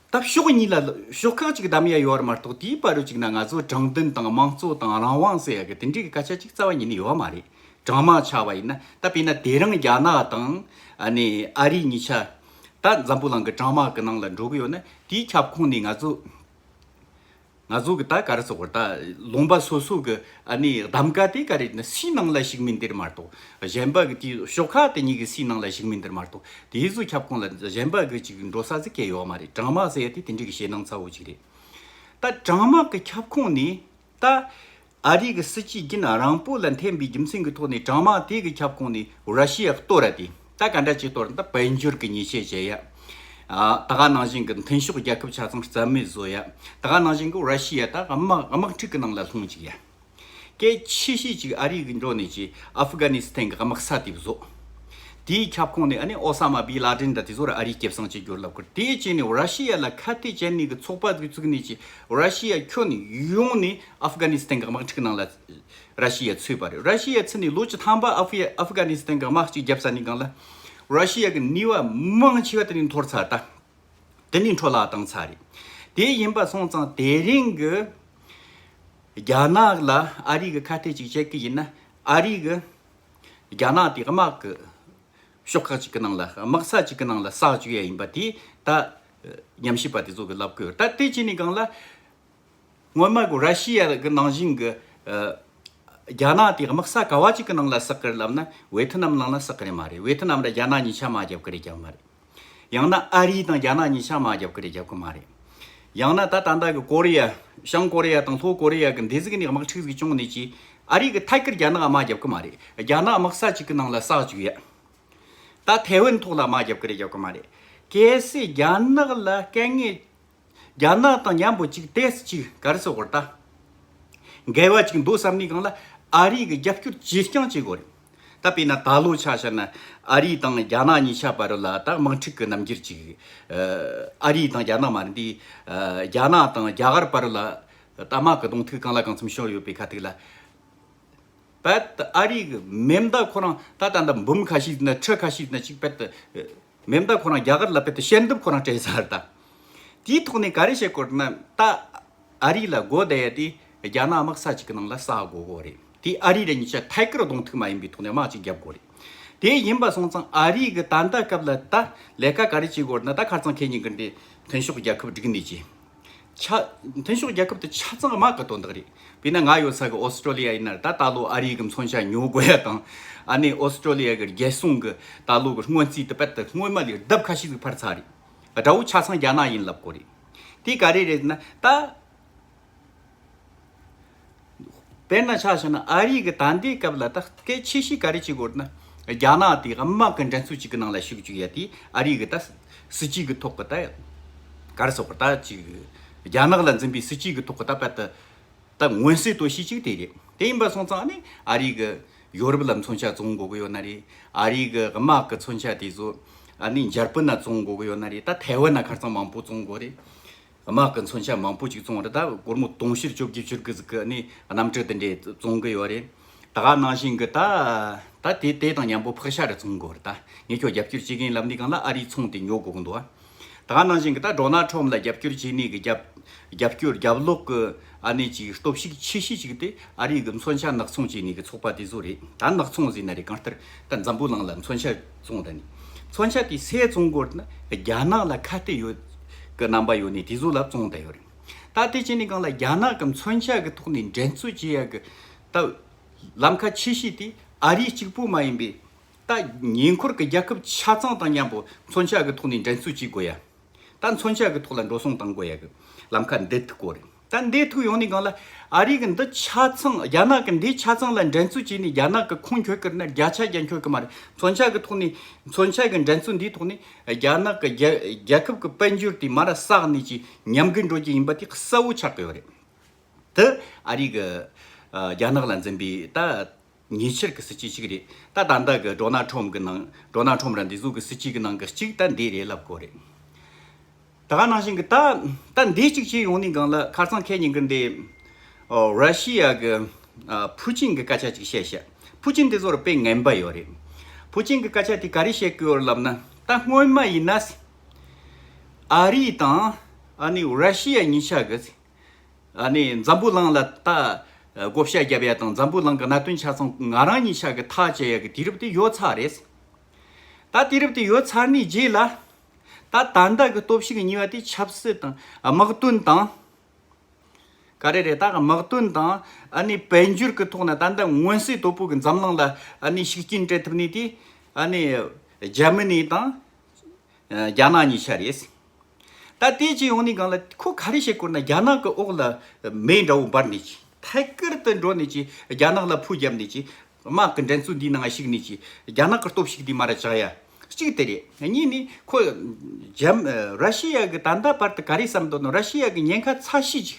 ད་ཕྱོགས་གཉིས་ལ་ཕྱོགས་ཁག་ཅིག་བདམས་ཡ་ཡོད་རེད་མ་གཏོགས། དེའི་བར་རུ་ཅིག་ན་ང་ཚོ་དྲང་བདེན་དང་དམངས་གཙོ་དང་རང་དབང་ཟེར་ཡ་གི་དེ་འདྲའི་གི་སྐད་ཆ་ཅིག་རྩ་བ་ཉིད་ནས་ཡོད་མ་རེད། གྲངས་མང་ཆགས་པ་ཡིན་ན་ད་དཔེར་ན་དེ་རིང་རྒྱ་ནག་དང་ཨ་ནི་ཨ་རི་གཉིས་ཆ་ད་འཛམ་བུ་གླིང་གི་གྲངས་མང་གི་ནང་ལ་འགྲོ་གི་ཡོད་ན་དེའི་ཁྱབ་ཁོངས་ནས་ང་ཚོ་ང་ཚོ་གི་ད་ག་རེ་ཟེར་དགོས་རེད། ད་ལུང་པ་སོ་སོ་གི་ཨ་ནི་གདམ་ག་དེ་ག་རེ་ཡིན་ན་སུའི་ནང་ལ་ཞུགས་མིན་དེར་མ་གཏོགས། གཞན་པ་གི་དེའི་ཕྱོགས་ཁག་དེ་གཉིས་ཀྱི་སུའི་ནང་ལ་ཞུགས་མིན་དེར་མ་གཏོགས། དེའི་ཚོ་ཁྱབ་ཁོངས་ལ་གཞན་པ་གི་ཅིག་འགྲོ་ས་ཟིག་གས་ཡོད་མ་རེད། གྲངས་མང་ཟེར་ཡ་དེ་དེ་འདྲའི་གི་ཞེད་སྣང་ཚ་བོ་ཅིག་རེད། ད་གྲངས་མང་གི་ཁྱབ་ཁོངས་ནས་ད་ཨ་རི་གི་སྲིད་ཇུས་རྒྱུན་རིང་པོ་ལ་འཐེན་པའི་རྒྱུ་མཚན་གི་ཐོག་ནས་གྲངས་མང་དེ་གི་ཁྱབ་ཁོངས་ནས་ར་ཤི་ཡ་གཏོར་ར་དེ་ད་ག་འདྲ་ཅིག་གཏོར། ད་དཔལ་འབྱོར་གི་ཉེས་ཆད་བཅད་ཡ། ཨ་ད་ག་ནང་བཞིན་གི་མཐུན་ཕྱོགས་རྒྱལ་ཁབ་ཆ་ཚང་རྩ་མེད་བཟོ་ཡ། ད་ག་ནང་བཞིན་གི་ར་ཤི་ཡ་ད་དམག་དམག་འཁྲུག་གི་ནང་ལ་ལྷུང་ཅིག་ཡ། གལ་ཆེ་ཤོས་ཅིག་ཨ་རི་གི་འགྲོ་ནས་ཀྱི་ཨ་ཧྥུ་ག་ནི་སི་ཐན་གི་དམག་ས་དེ་བཟོ། དེའི་ཁྱབ་ཁོངས་ནས་ཨ་ནི་ཨོ་ས་མ་བི་ལ་ཏན་ད་དེ་ཚོ་ར་ཨ་རིའི་སྐྱེད་སྲིང་བྱེད་རྒྱུར་ལབ་ཁུར། དེའི་རྗེས་ནས་ར་ཤི་ཡ་ལ་ཁ་གཏད་བཅད་ནས་གི་ཚོགས་པ་དེ་བཙུགས་ནས་ཀྱི་ར་ཤི་ཡ་ཁྱོན་ཡོངས་ནས་ཨ་ཧྥུ་ག་ནི་སི་ཐན་གི་དམག་འཁྲུག་ནང་ལ་ར་ཤི་ཡ་ཚུད་པ་རེད། ར་ཤི་ཡ་ཚུད་ནས་ལོ་བཅུ་ཐམ་པ་ཨ་ཧྥུ་ཨ་ཧྥུ་ག་ནི་སི་ཐན་གི་དམག་ཅིག་བརྒྱབ་ཚར་ནས་སྒང་ལ་ར་ཤི་ཡ་གི་ནུས་པ་མང་ཆེ་བ་དེ་ནས་འཐོར་ཚར་ད། དེ་ནས་འཕྲོ་བརླག་བཏང་ཚར་རེད། དེ་ཡིན་པ་སོང་ཙང་དེ་རིང་གི་རྒྱ་ནག་ལ་ཨ་རི་གི་ཁ་གཏད་ཅིག་བྱེད་ཀྱི་ཡིན་ན་ཨ་རི་གི་རྒྱ་ནག་དེ་དམག་གི་ ཕྱོགས་ཁག་ཅིག་གི་ནང་ལ། དམག་ས་ཅིག་གི་ནང་ལ་བསགས་བཅུག་ཡ་ཡིན་པ་དེ་ད་ཉམས་ཞིབ་པ་དེ་ཚོ་གི་ལབ་གི་ཡོད། ད་དེ་བྱས་ནས་གང་ལ། སྔོན་མ་གི་ར་ཤི་ཡ་གི་ནང་བཞིན་གི་ཨ་རྒྱ་ནག་དེ་དམག་ས་ག་བ་ཅིག་གི་ནང་ལ་བསགས་གི་རེད་ལབ་ན། ཝེ་ཐི་ནམ་ནང་ལ་བསགས་གི་རེད་མ་རེད། ཝེ་ཐི་ནམ་ལ་རྒྱ་ནག་གཉིས་ཆ་དམག་རྒྱབ་གི་རེད་རྒྱབ་མ་རེད། ཡང་ན་ཨ་རི་དང་རྒྱ་ནག་གཉིས་ཆ་དམག་རྒྱབ་གི་རེད་རྒྱབ་གི་མ་རེད། ཡང་ན་ད་ད་ལྟ་གི་ཀོ་རི་ཡ། བྱང་ཀོ་རི་ཡ་དང་ལྷོ་ཀོ་རི་ཡ་གི་འདི་ཟིག་ནས་དམག་འཁྲུག་ཟིག་བྱུང་ནས་ཀྱི་ཨ་རི་གི་ཐད་ཀར་རྒྱ་ནག་དམག་རྒྱབ་གི་མ་རེད། རྒྱ་ནག་དམག་ས་ཅིག་གི་ནང་ལ་བསགས་བཅུག་ཡ། ད་ཐའེ་ཝན་ཐོག་ལ་དམག་རྒྱབ་གི་རེད་རྒྱབ་གི་མ་རེད། གལ་སྲིད་རྒྱ་ནག་ལ་དཀའ་ངལ། རྒྱ་ནག་དང་མཉམ་པོ་ཅིག་ཏོག་ཙམ་ཅིག་ག་རེ་ཟེར་དགོས་རེད་ད། འགལ་བ་ཅིག་འདུག་བསམ་ནས་གང་ལ་ཨ་རི་གི་རྒྱབ་སྐྱོར་ཇེ་རྐྱང་བྱེད་དགོས་རེད། ད་དཔེར་ན་ད་ལོ་ཆ་བཞག་ན་ཨ་རི་དང་རྒྱ་ནག་གཉིས་ཆ་བར་ལ་ད་དམག་འཁྲུག་གི་རྣམ་འགྱུར་ཅིག་ཨ་རི་དང་རྒྱ་ནག་མ་རེད་འདི། ཨ་རྒྱ་ནག་དང་རྒྱ་གར་བར་ལ་ད་དམག་གི་གདོང་ཐུག་གང་ལ་གང་འཚམ་ཤོར་ཡོད་པའི་ཁ་ཐུག་ལ། བལ་ཨ་རི་གི་མེ་མདའ་ཁོ་རང་ད་ད་ལྟ་འབུམ་ཁ་ཤས་ན་ཁྲི་ཁ་ཤས་ན་ཅིག་བལ་མེ་མདའ་ཁོ་རང་རྒྱ་གར་ལ་བལ་ཏུ་ཞལ་འདེབས་ཁོ་རང་སྤྲད་ས་རེད་ད། དེའི་ཐོག་ནས་ག་རེ་བྱེད་དགོས་ན་ད། ཨ་རི་ལ་སྒོ་བསྡད་ཡ་དེ་རྒྱ་ནག་དམག་ས་གཅིག་གི་ནང་ལ་བསགས་དགོས་གོ་རེད། དེ་ཨ་རི་ར་གཉིས་ཆ་ཐད་ཀར་གདོང་ཐུག་མ་ཡིན་པའི་ཐོག་ནས་དམག་ཅིག་རྒྱབ་དགོས་རེད། དེ་ཡིན་པ་སོང་ཙང་ཨ་རི་གི་ད་ལྟ་སྐབས་ལ་ད་ལས་ཀ་ག་རེ་བྱེད་དགོས་ན། ད་ཁ་རྩང་ཁེ་ཉིན་གི་འདི་མཐུན་ཕྱོགས་རྒྱལ་ཁབ་བསྒྲིགས་ནས་ཀྱི། ཆ། མཐུན་ཕྱོགས་རྒྱལ་ཁབ་དེ་ཆ་ཚང་དམག་གི་དོན་དག་རེད། དཔེར་ན་ང་ཡོད་ས་གི་ཨོ་སི་ཀྲོ་ལི་ཡ་ཡིན་ན་ད་ད་ལོ་ཨ་རི་གི་མཚོན་ཆ་ཉོ་དགོས་ཡ་དང་། ཨ་ནི་ཨོ་སི་ཀྲོ་ལི་ཡ་གི་རྒྱལ་སྲུང་གི་ད་ལོ་གི་སྔོན་རྩིས་དེ་བལ་དུ་སྔོན་མ་ལས་ལྡབ་ཁ་ཤས་ཟིག་འཕར་ཚར་རེད། དགྲ་བོ་ཆ་ཚང་རྒྱ་ནག་ཡིན་ལབ་དགོས་རེད། དེ་ག་རེ་རེད་ན་ད། དཔེར་ན་ཆ་བཞག་ན་ཨ་རི་གི་ད་ལྟའི་སྐབས་ལ་ད་སྐད་ཆེ་ཤོས་ག་རེ་བྱེད་དགོས་ན། རྒྱ་ནག་དེ་དམག་གི་འགྲན་རྩོད་ཅིག་གི་ནང་ལ་ཞུགས་བཅུག་ཡ་དེ་ཨ་རི་གི་ད་སྲིད་ཇུས་གི་ཐོག་གི་ད་ག་རེ་ཟེར་དགོས་ད་ཅིག་རྒྱ་ནག་ལ་འཛིན་པའི་སྲིད་ཇུས་གི་ཐོག་གི་ད་བལ་ད་ད་མངོན་གསལ་དོད་ཤོས་ཅིག་དེ་རེད། དེ་ཡིན་པ་སོང་ཙང་ཨ་ནི་ཨ་རི་གི་ཡོ་རོབ་ལ་མཚོན་ཆ་བཙོང་དགོས་གི་ཡོད་ན་རེད། ཨ་རི་གི་དམག་གི་མཚོན་ཆ་དེ་ཚོ་ཨ་ནི་འཇར་པན་ན་བཙོང་དགོས་གི་ཡོད་ན་རེད། ད་ཐའེ་ཝན་ན་ཁ་རྩང་མང་པོ་བཙོང་དགོས་རེད། དམག་གི་མཚོན་ཆ་མང་པོ་ཅིག་བཙོང་བ་རེད། ད་སྒོར་མོ་དུང་ཕྱུར་བཅོ་བརྒྱད་ཅུ་གི་ཟིག་གི་ནི་གནམ་གྲུ་དེ་འདྲས་བཙོང་གི་ཡོད་རེད། ད་ག་ནང་བཞིན་གི་ད་ད་དེ་དེ་དང་མཉམ་པོ་ཕག་ཤ་རེ་བཙོང་དགོས་རེད། ད་ངས་ཁྱོད་རྒྱབ་སྐྱོར་བྱེད་གིན་ལབ་ནི་གང་ལ་ཨ་རིའི་ཚོང་དེ་ཉོ་དགོས་གི་འདུག་ཨ། ད་ག་ནང་བཞིན་གི་ད་ཌོ་ནལ་ཁྲོམ་ལ་རྒྱབ་སྐྱོར་བྱེད་ནི་གི་རྒྱབ་རྒྱབ་སྐྱོར་རྒྱབ་ལོག་གི་ཨ་ནི་ཅིག་སྟོབས་ཤུགས་ཆེ་ཤོས་ཅིག་དེ་ཨ་རི་གི་མཚོན་ཆ་ནག་ཚོང་བྱེད་ནི་གི་ཚོགས་པ་དེ་ཚོ་རེད། ད་ནག་ཚོང་ཟེར་ན་རེད། གང་ལྟར་ད་འཛམ་བུ་གླིང་ལ་མཚོན་ཆ་བཙོང་ད་ནི། མཚོན་ཆ་དེ་སུས་བཙོང་དགོས་ན་རྒྱ་ནག་ལ་ཁ་གཏད་ཡོད་གི་རྣམ་པ་ཡོད་ནི་དེ་ཚོ་ལ་བཙོང་ད་ཡོད་རེད། ད་དེ་བྱས་ནས་གང་ལ་རྒྱ་ནག་གི་མཚོན་ཆ་གི་ཐོག་ནས་འགྲན་རྩོད་བྱེད་ཡ་གི་ད་ལམ་ཁ་ཆེ་ཤོས་དེ་ཨ་རི་གཅིག་པུ་མ་ཡིན་པའི་ད་ཉེ་འཁོར་གི་རྒྱལ་ཁབ་ཆ་ཚང་དང་མཉམ་པོ་མཚོན་ཆ་གི་ཐོག་ནས་འགྲན་རྩོད་བྱེད་དགོས་ཡ། ད་མཚོན་ཆ་གི་ཐོག་ལ་འགྲོ་སོང་བཏང་དགོས་ཡ་གི་ལམ་ཁ་འདི་ཐུག་གོ་རེད། ད་འདི་ཐུག་ཡོང་ནས་གང་ལ་ཨ་རི་གི་འདི་ཆ་ཚང་རྒྱ་ནག་གི་འདི་ཆ་ཚང་ལ་འགྲན་རྩོད་བྱས་ནས་རྒྱ་ནག་གི་ཁོང་འཁྱོལ་གི་ན་བརྒྱ་ཆ་བརྒྱ་འཁྱོལ་གི་མ་རེད། མཚོན་ཆ་གི་ཐོག་ནས་མཚོན་ཆ་གི་འགྲན་རྩོད་འདིའི་ཐོག་ནས་རྒྱ་ནག་གི་རྒྱལ་རྒྱལ་ཁབ་གི་དཔལ་འབྱོར་དེ་མ་ར་བསགས་ནས་ཀྱི་ཉམས་རྒུད་འགྲོ་རྒྱུ་ཡིན་པ་དེ་གསལ་བོ་ཆགས་གི་ཡོད་རེད། དེ་ཨ་རི་གི་ཨ་རྒྱ་ནག་ལ་འཛིན་པའི་ད་ཉེ་ཆར་གྱི་སྲིད་ཇུས་ཤིག་རེད། ད་ད་ལྟ་གི་ཌོ་ནལ་ཁྲོམ་གི་ནང་ཌོ་ནལ་ཁྲོམ་ར་འདི་ཚོ་གི་སྲིད་ཇུས་གི་ནང་གི་གཅིག་ད་འདི་རེད་ལབ་དགོས་རེད། ད་ག་ནང་བཞིན་གི་ད་ད་འདི་གཅིག་བྱས་ཡོང་ནི་གང་ལ་ཁ་སང་ཁེ་ཉིན་གི་འདི་ཨོ་ར་ཤི་ཡ་གི་ཨ་ཕུ་ཅིན་གི་སྐད་ཆ་ཅིག་བཤད་ཤག་ཕུ་ཅིན་དེ་ཚོར་དཔེ་ངན་པ་ཡོད་རེད། ཕུ་ཅིན་གི་སྐད་ཆ་དེ་ག་རེ་བཤད་གི་ཡོད་ལབ་ན། ད་སྔོན་མ་ཡིན་ན་ཨ་རི་དང་ཨ་ནི་ར་ཤི་ཡ་གཉིས་ཆ་གི་ཨ་ནི་འཛམ་བུ་གླིང་ལ་ད་བགོ་བཤའ་རྒྱབ་ཡ་དང་འཛམ་བུ་གླིང་གི་གནད་དོན་ཆ་ཚང་ང་རང་གཉིས་ཆ་གི་ཐག་བཅད་ཡ་གི་དུས་རབས་དེ་ཡོལ་ཚར་རེད། ད་དུས་རབས་དེ་ཡོལ་ཚར་ནས་རྗེས་ལ་ད་ད་ལྟ་གི་སྟོབས་ཤུགས་གཉིས་པ་དེ་ཆབ་སྲིད་དང་དམག་དོན་དང་། ག་རེ་རེད། ད་དམག་དོན་དང་ཨ་ནི་དཔལ་འབྱོར་གི་ཐོག་ན་ད་ལྟ་མངོན་གསལ་དོད་པོ་གི་འཛམ་གླིང་ལ་ཨ་ནི་ཤུགས་རྐྱེན་སྤྲད་ཐུབ་ནི་དེ་ཨ་ནི་རྒྱ་མི་ནི་དང་། རྒྱ་ནག་གཉིས་ཆ་རེད། ད་དེ་ཅི་ཡོང་ནི་གང་ལ་ཁོ་ག་རེ་བྱེད་དགོས་ན་རྒྱ་ནག་གི་འོག་ལ་མེ་འདྲ་བོ་འབར་ནས་ཀྱི་ཐད་ཀར་དུ་འགྲོ་ནས་ཀྱི་རྒྱ་ནག་ལ་ཕུ་བརྒྱབ་ནས་ཀྱི་དམག་གི་འགྲན་རྩོད་འདིའི་ནང་ཞུགས་ནས་ཀྱི་རྒྱ་ནག་གི་སྟོབས་ཤུགས་འདི་མར་བཅག་ཡ། གཅིག་དེ་རེད། གཉིས་ནི་ཁོ་རྒྱ་ར་ཤི་ཡ་གི་ད་ལྟ་བར་དུ་ག་རེ་བསམ་འདུག་ན། ར་ཤི་ཡ་གི་ཉེན་ཁ་ཚ་ཤོས་ཅིག་